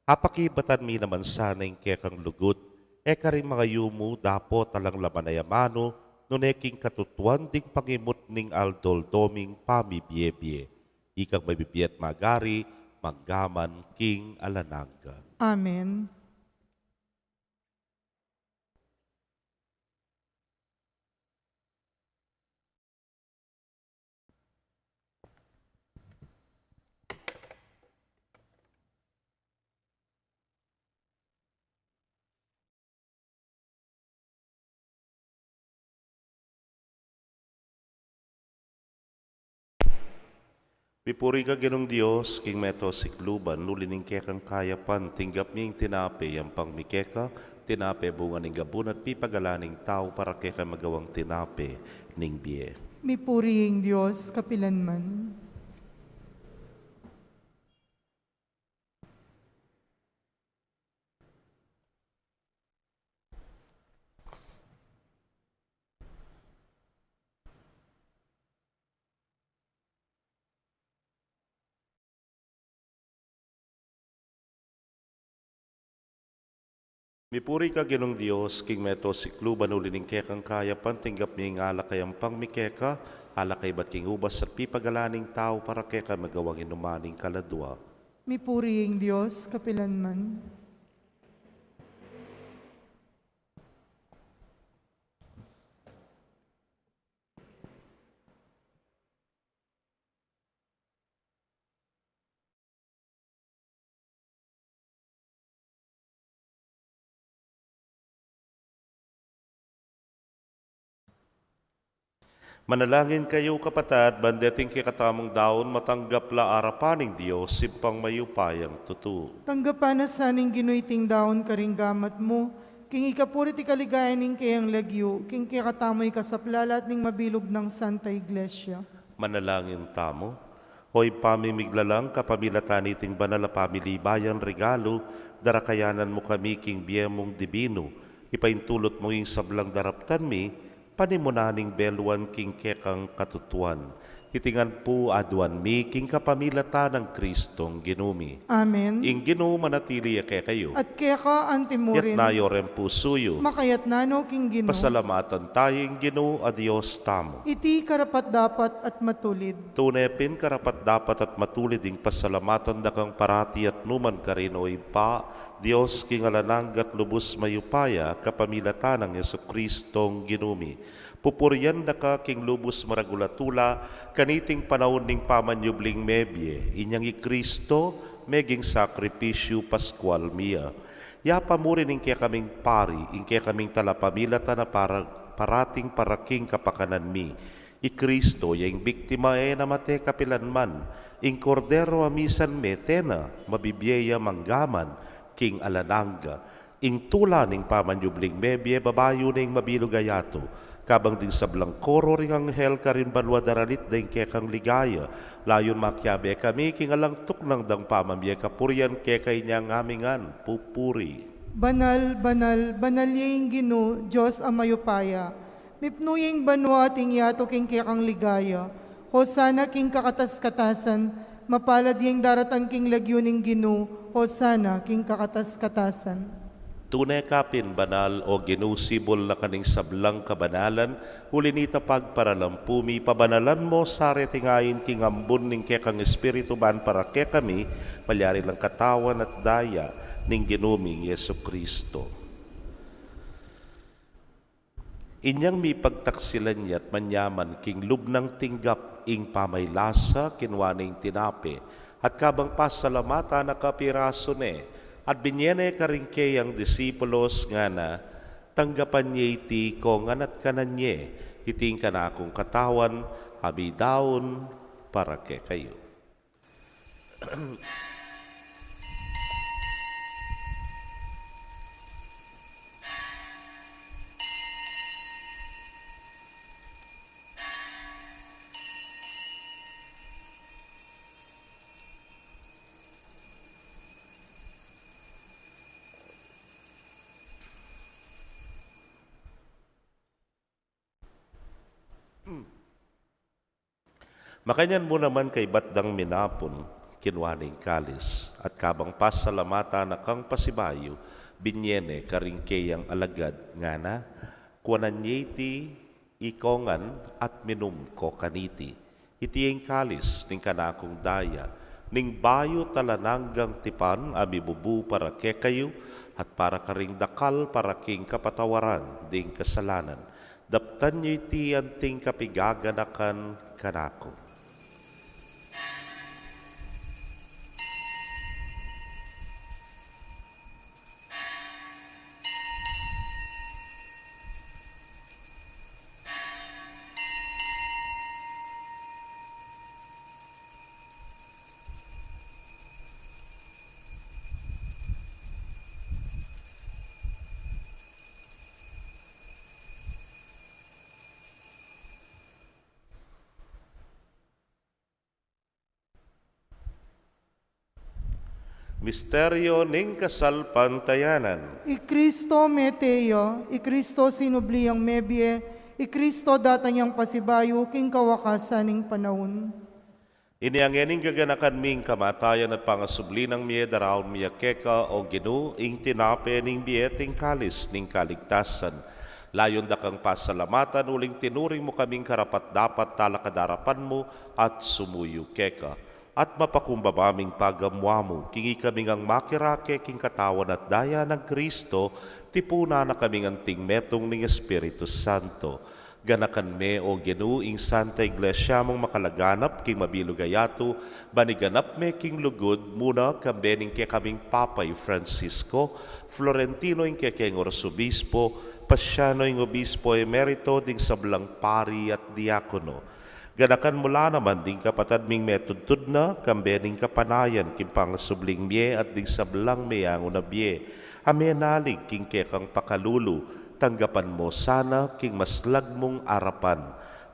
Apakibatan mi naman sana ing kekang lugud, e karing mangayu mu dapot alang laman a amanu, nune king katutuan ding pangimut ning aldo-aldo ming pamibie-bie. Ikang mabibie at magari, mangga man king alang angga. Amen. Mipuri ka Ginung Dios, king meto sikluban, uli ning kekang kayapan, tinggap mi ing tinape, yampang mi keka, tinape bunga ning gabun at pipagalan ning tau para keka magawang tinape ning bie. Mipuri ing Dios, kapilan man. Mipuri ka, Ginung Dios, king meto sikluban, uli ning kekang kayapan tinggap mi ing alak a yampang mi keka, alak a ibat king ubas at pipagalan ning tau, para keka magawang inuman ning kaladua. Mipuri ing Dios kapilanman. Manalangin kayu, kapatad, ban deting kekatamung daun matanggap la arapan ning Dios, Ibpang mayupayang tutu. Tanggapan na sa ning Ginu iting daun karing gamat mu, king ikapuri at ikaligayan ning keyang lagyu, king kekatamu ing kasaplalan at ning mabilug nang Santa Iglesia. Manalangin tamu. O Ibpa ming miglalang, kapamilatan niting banal a pamilibayan regalu, darakayanan mu kami king bie mung dibinu, ipaintulut mu ing sablang daraptan mi, panimunan ning beluan king kekang katutuan. Iti ngan pu aduan mi king kapamilatan nang Kristong Ginu mi. Amen. Ing Ginu manatili ya kekayu. At keka antimurin. Itas yu ring pusu yu. Makaitas no king Ginu. Pasalamatan tamu ing Ginu a Dios tamu. Iti karapat-dapat at matulid. Tune pin karapat-dapat at matulid ing pasalamatan da kang parati at nukarin man, o Ibpa, Dios king alang angga at lubus mayupaya, kapamilatan nang Jesucristong Ginu mi. Pupurian da ka king lubus maragul a tula, kaniting panaun ning pamanyubling mebie, inyang i Kristo, meging sakripisyu paskual mi ya. Yabe mu rin ing kekaming pari, ing kekaming talapamilatan a para, parating para king kapakanan mi. I Kristo ya ing biktima a e na mate kapilanman, ing Kordero a misan mete na, mabibie ya manggaman king alang angga. Ing tula ning pamanyubling mebie babayu na ing mabilug a yatu, kabang ding sablang koro ring anghel karin banua daralit da ing kekang ligaya, layun makiabe kami king alang tuknang dang pamamie kapurian keka, inyang ami ngan pupuri. Banal, banal, banal ya ing Ginu, Dios a mayupaya. Mipnu ya ing banua at ing yatu king kekang ligaya. Hosana king kakatas-katasan, mapalad ya ing daratang king lagyu ning Ginu, Hosana king kakatas-katasan. Tune ka pin banal, o Ginu, sibul na ka ning sablang kabanalan, uli nita pagparalampu mi, pabanalan mu sa reting ain king ambun ning kekang Espiritu ban para kekami, malyari lang katawan at daya ning Ginu ming Jesucristo. Inyang mipagtaksilan ya't manyaman king lub nang tinggap ing pamaylasa, kinua ne ing tinape, at kabang pasalamatan na ka, pirasu ne, at binie ne karing keyang disipulos, ngana, tanggapan ye iti ikongan at kanan ye, iti ing kanakung katawan, a midaun para kekayu. Makanyan mu naman kaibat dang minapun, kinua ne ing kalis, at kabang pasalamatan na kang pasibayu, binie ne karing keyang alagad, ngana, kuanan ye iti ikongan at minum ko kaniti. Iti ing kalis ning kanakung daya, ning bayu at alang anggang tipan, a mibubu para kekayu at para karing dakal para king kapatawaran ding kasalanan. Daptan yu iti anting kapigaganakan kanaku. Misteryo ning kasalpantayanan. I Kristo mete ya, i Kristo sinubli yang mebie, i Kristo datang yang pasibayu king kawakasan ning panaun. Inya ngening gaganakan mi ing kamatayan at pangasubli nang mie, daraun mi ya keka, O Ginu, ing tinape ning bie at ing kalis ning kaligtasan. Layun da kang pasalamatan uling tinuring mu kaming karapat-dapat talakad arapan mu at sumuyu keka. At mapakumbaba ming pagamuamu, king ikami ngang makirake king katawan at daya nang Kristo, tipunan na kaming anting metung ning Espiritu Santo. Ganakan me, O Ginu, ing Santa Iglesia mung makalaganap king mabilug a yatu, ban iganap me king lugud mu na, kambe ning kekaming Papa i Francisco, Florentino ing kekeng Arsobispo, Paciano ing Obispo Emerito, ding sablang pari at diakono. Ganakan mu la naman ding kapatad ming metudtud na, kambe ning kapanayan king pangasubling mie at ding sablang meangu na bie a menalig king kekang pakalulu, tanggapan mu sana king maslag mung arapan.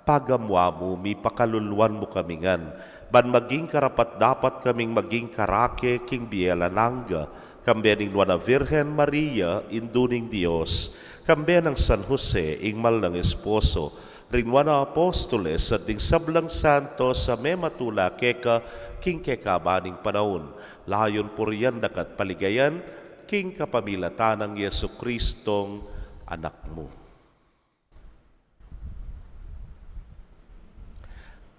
Pagamuamu, mipakaluluan mu kami ngan, ban maging karapat-dapat kaming maging karake king bie alang angga, kambe ning Nuan a Virgen Maria, Indu ning Dios, kambe nang San Jose, ing mal nang esposo, ring Nuan a Apostoles, at ding sablang santos a mematula keka king kekaban ning panaun. Layun purian daka at paligayan, king kapamilatan nang Jesucristong Anak mu.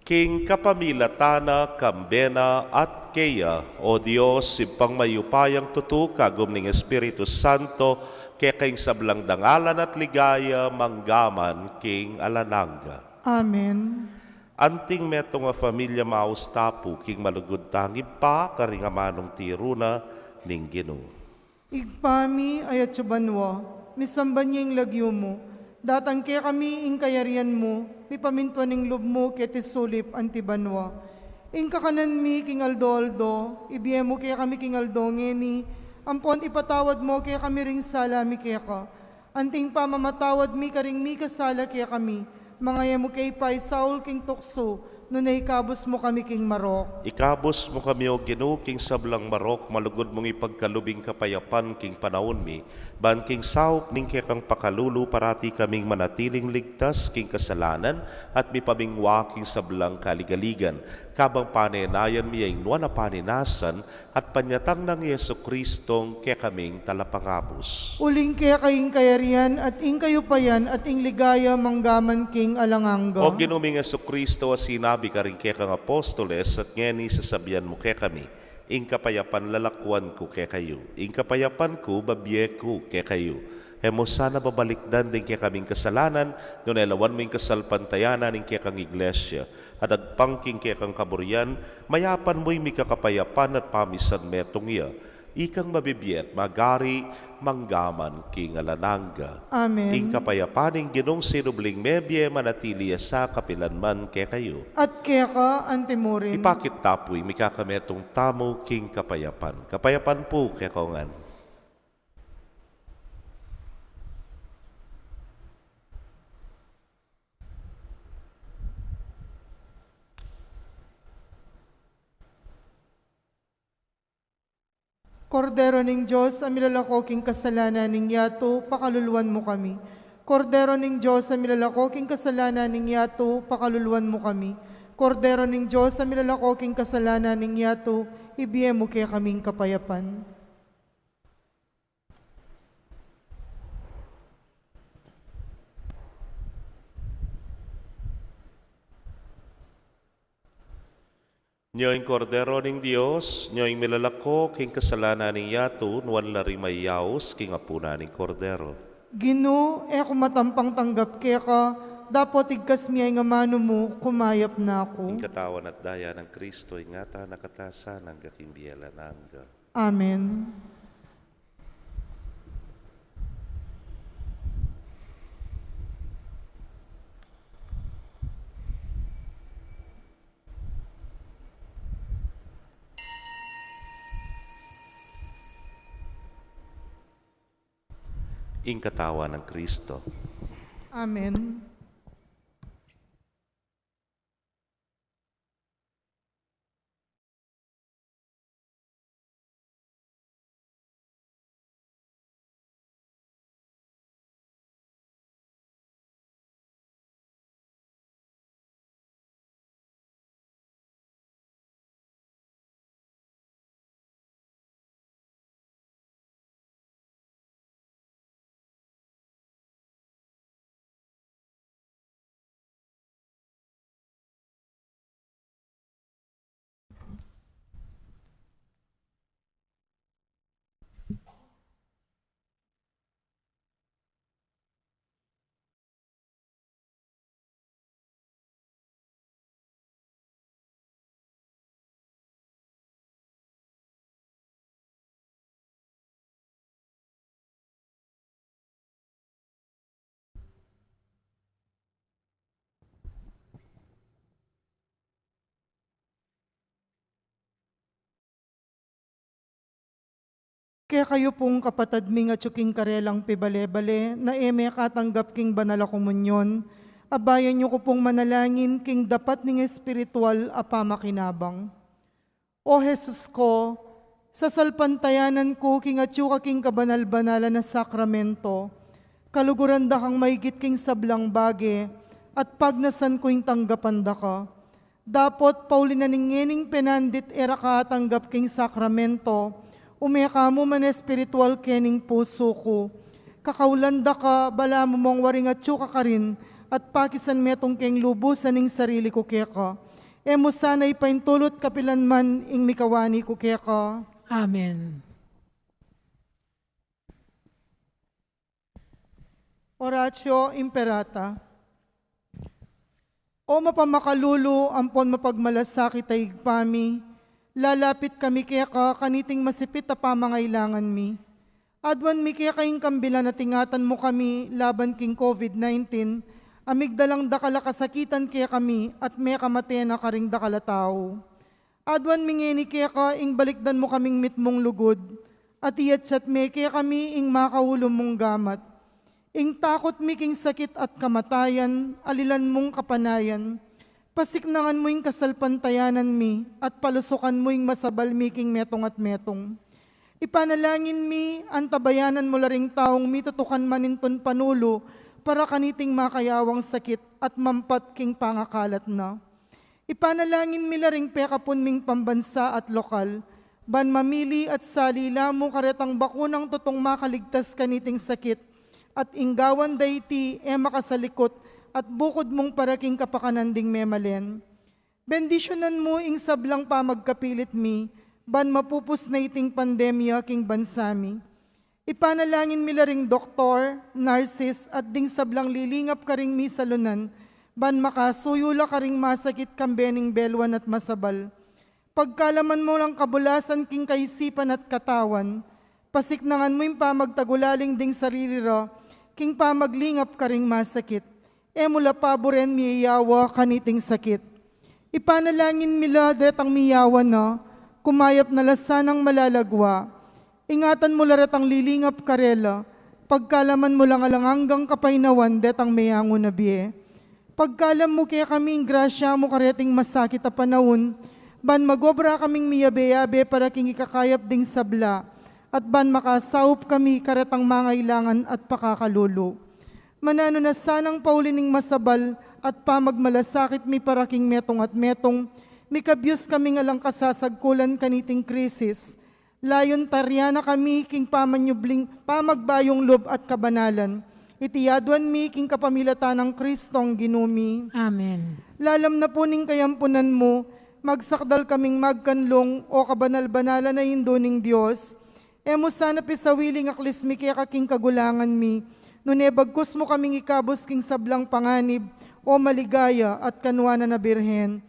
King kapamilatan na, kambe na, at keya, O Dios, Ibpang mayupayang tutu, kagum ning Espiritu Santo, keka ing sablang dangalan at ligaya, mangga man king alang angga. Amen. Anting metung a familia, maus ta pu king malugud tang Ibpa, karing amanung tiru na ning Ginu. Ibpa mi, atsu ka banua, misamban ya ing lagyu mu, datang kekami ing kayarian mu, mipamintuan ing lub mu keti sulip anti banua. Ing kakanan mi king aldo-aldo, ibie mu kekami king aldo ngeni, ampon ipatawad mu kekami ring sala mi keka, anting pamamatawad mi karing mikasala kekami, manga e mu ke paisaul king tuksu, nune ikabus mu kami king marok. Ikabus mu kami, O Ginu, king sablang marok, malugud mung ipagkalub ing kapayapan king panaun mi, ban king saup ning kekang pakalulu parati kaming manatiling ligtas king kasalanan at mipamingwa king sablang kaligaligan, kabang panenayan mi ya ing nuan a paninasan at panyatang nang Jesucristong kekaming Talapangabus. Uling keka ing kayarian, at ing kayupayan, at ing ligaya, mangga man king alang angga. O Ginu ming Jesucristo, a sinabi karing kekang apostoles, at ngeni sasabian mu kekami, ing kapayapan lalakuan ku kekayu, ing kapayapan ku babie ku kekayu. E mu sana babalikdan ding kekaming kasalanan, nune lawan mu ing kasalpantayanan ning kekang Iglesia, at agpang king kekang kaburian, mayapan mu ing mikakapayapan at pamisan metung ya. Ikang mabibie at magari, mangga man king alang angga. Amen. Ing kapayapan ning Ginung sinubling mebie manatili ya sa kapilan man kekayu. At keka antimurin. Ipakit ta pu ing mikakametung tamu king kapayapan. Kapayapan pu kekongan. Kordero ning Dios, a milalako king kasalanan ning yatu, pakaluluan mu kami. Kordero ning Dios, a milalako king kasalanan ning yatu, pakaluluan mu kami. Kordero ning Dios, a milalako king kasalanan ning yatu, ibie mu kekaming kapayapan. Nyo ing Kordero ning Dios, nyo ing milalako king kasalanan ning yatu, nuan la ring mayaus king apunan ning Kordero. Ginu, e ku matampang tanggap keka, dapot igkas mi ya ing amanu mu, kumayap na ku. Ing katawan at daya nang Kristo, ingatan na katasan angga king bie alang angga. Amen. Ing katawan nang Kristo. Amen. Kekayu pung kapatad ming atyu king karelang pibale-bale, na e mekatanggap king banal a komunyon, abayan yu ku pung manalangin king dapat ning espiritual a pamakinabang. O Jesus ko, sasalpantayanan ku king atyu ka king kabanal-banalan a sakramento, kaluguran da kang maigit king sablang bage, at pagnasan ku ing tanggapan da ka. Dapot pauli na ning ngening penandit e ra ka atanggap king sakramento, ume ka mu man espiritual kening pusu ku. Kakaulan da ka, balamu mong waring atyu ka karin, at pakisan metung keng lubusan ing sarili ku keka. E mu sana ipaintulut kapilan man ing mikawani ku keka. Amen. Oratio Imperata. O mapamakalulu ampon mapagmalasakit a Ibpa mi, lalapit kami keka kaniting masipit a pamangailangan mi. Aduan mi keka ing kambilan at ingatan mu kami laban king COVID nineteen, a migdalang dakal a kasakitan kekami at mekamate na karing dakal a tau. Aduan mi ngeni keka ing balikdan mu kaming mitmung lugud, at iyatsat me kekami ing makaulu mung gamat. Ing takut mi king sakit at kamatayan, alilan mung kapanayan, pasiknangan mu ing kasalpantayanan mi, at palusukan mu ing masabal mi king metung at metung. Ipanalangin mi, antabayanan mu la ring taung mitutukan manintun panulu para kaniting makayawang sakit at mampat king pangakalat na. Ipanalangin mi la ring pekapun ming pambansa at lokal, ban mamili at sali la mu karetang bakunang tutung makaligtas kaniting sakit, at ing gawan da iti e makasalikut at bukud mung para king kapakanan ding memalen. Bendisyunan mu ing sablang pamagkapilit mi, ban mapupus na iting pandemya king bansa mi. Ipanalangin mi la ring doktor, nurses, at ding sablang lilingap karing misalunan, ban makasuyu la karing masakit kambe ning beluan at masabal. Pagkalaman mu lang kabulasan king kaisipan at katawan, pasiknangan mu ing pamagtagulaling ding sarili ra, king pamaglingap karing masakit. E mu la paburen miyawa kaniting sakit. Ipanalangin mi la detang miyawa na, kumayap na la sanang malalagwa. Ingatan mu la retang lilingap karela, pagkalaman mu lang alang anggang kapaynawan detang meyangu na bie. Pagkalam mu kekami ing grasya mu kareting masakit a panaun, ban magobra kaming miyabe-yabe para king ikakayap ding sabla, at ban makasaup kami karetang mangailangan at pakakalulu. Mananu na sanang pauli ning masabal at pamagmalasakit mi para king metung at metung, mikabyus kaming alang kasasagkulan kaniting krisis. Layun tarian na kami king pamanyubling, pamagbayung lub at kabanalan. Iti aduan mi king kapamilatan nang Kristong Ginu mi. Amen. Lalam na pu ning kayampunan mu, magsakdal kaming magkanlung, o kabanal-banalan a Indu ning Dios. E mu sana pisawiling aklis mi keka king kagulangan mi, nune bagkus mu kaming ikabus king sablang panganib, o maligaya at kanuanan a Birhen.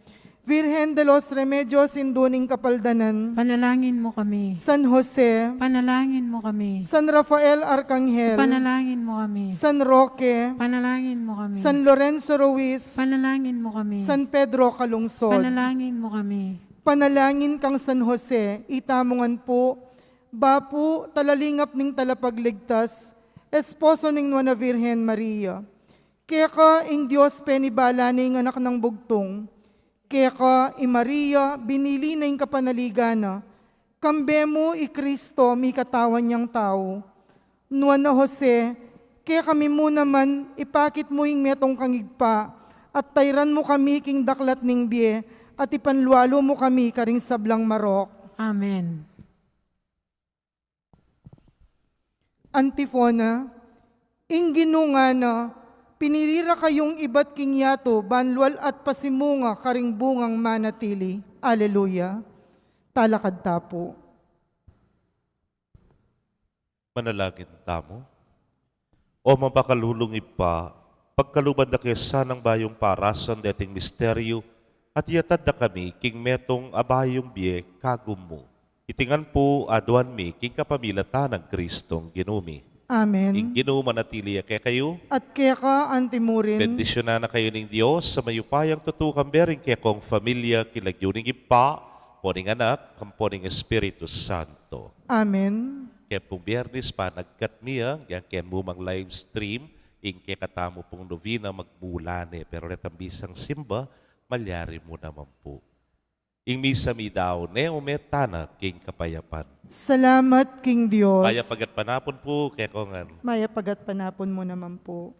Virgen de los Remedios, Indu ning Kapaldanan. Panalangin mu kami. San Jose. Panalangin mu kami. San Rafael Arkanghel. Panalangin mu kami. San Roque. Panalangin mu kami. San Lorenzo Ruiz. Panalangin mu kami. San Pedro Calungsod. Panalangin mu kami. Panalangin kang San Jose, itamu ngan pu, bapu, talalingap ning Talapagligtas, esposo ning Nuan a Virgen Maria. Keka ing Dios penibala ne ing Anak nang Bugtung. Keka i Maria, binili na ing kapanaligan na. Kambe mu i Kristo, mikatawan yang tau. Nuan a Jose, kekami mu naman, ipakit mu ing metung kang Ibpa, at tairan mu kami king daklat ning bie, at ipanlualu mu kami karing sablang marok. Amen. Antifona. Ing Ginu ngana, pinili ra kayung ibat king yatu, ban lual at pasimunga karing bungang manatili. Aleluya. Talakad ta pu. Manalangin tamu. O mapakalulung Ibpa, pagkaluban da ke sanang bayung parasan deting misteryu, at iyatad da kami king metung a bayung bie kagum mu. Iti ngan pu aduan mi king kapamilatan nang Kristong Ginu mi. Amen. Ing Ginu manatili ya kekayu. At keka antimurin. Bendisyunan na kayu ning Dios a mayupayang tutu, kambe ring kekong familia, king lagyu ning Ibpa, ampo ning Anak, ampo ning Espiritu Santo. Amen. Keng pung Biernis, panagkat mi, ah, yang keng mu mang live stream, ing kekatamu pung novena magmula ne, pero retang bisang simba, malyari mu naman pu. Ing misa mi daun ne, ume tana king kapayapan. Salamat king Dios. Mayap a gatpanapun pu, kekongan. Mayap a gatpanapun mu naman pu.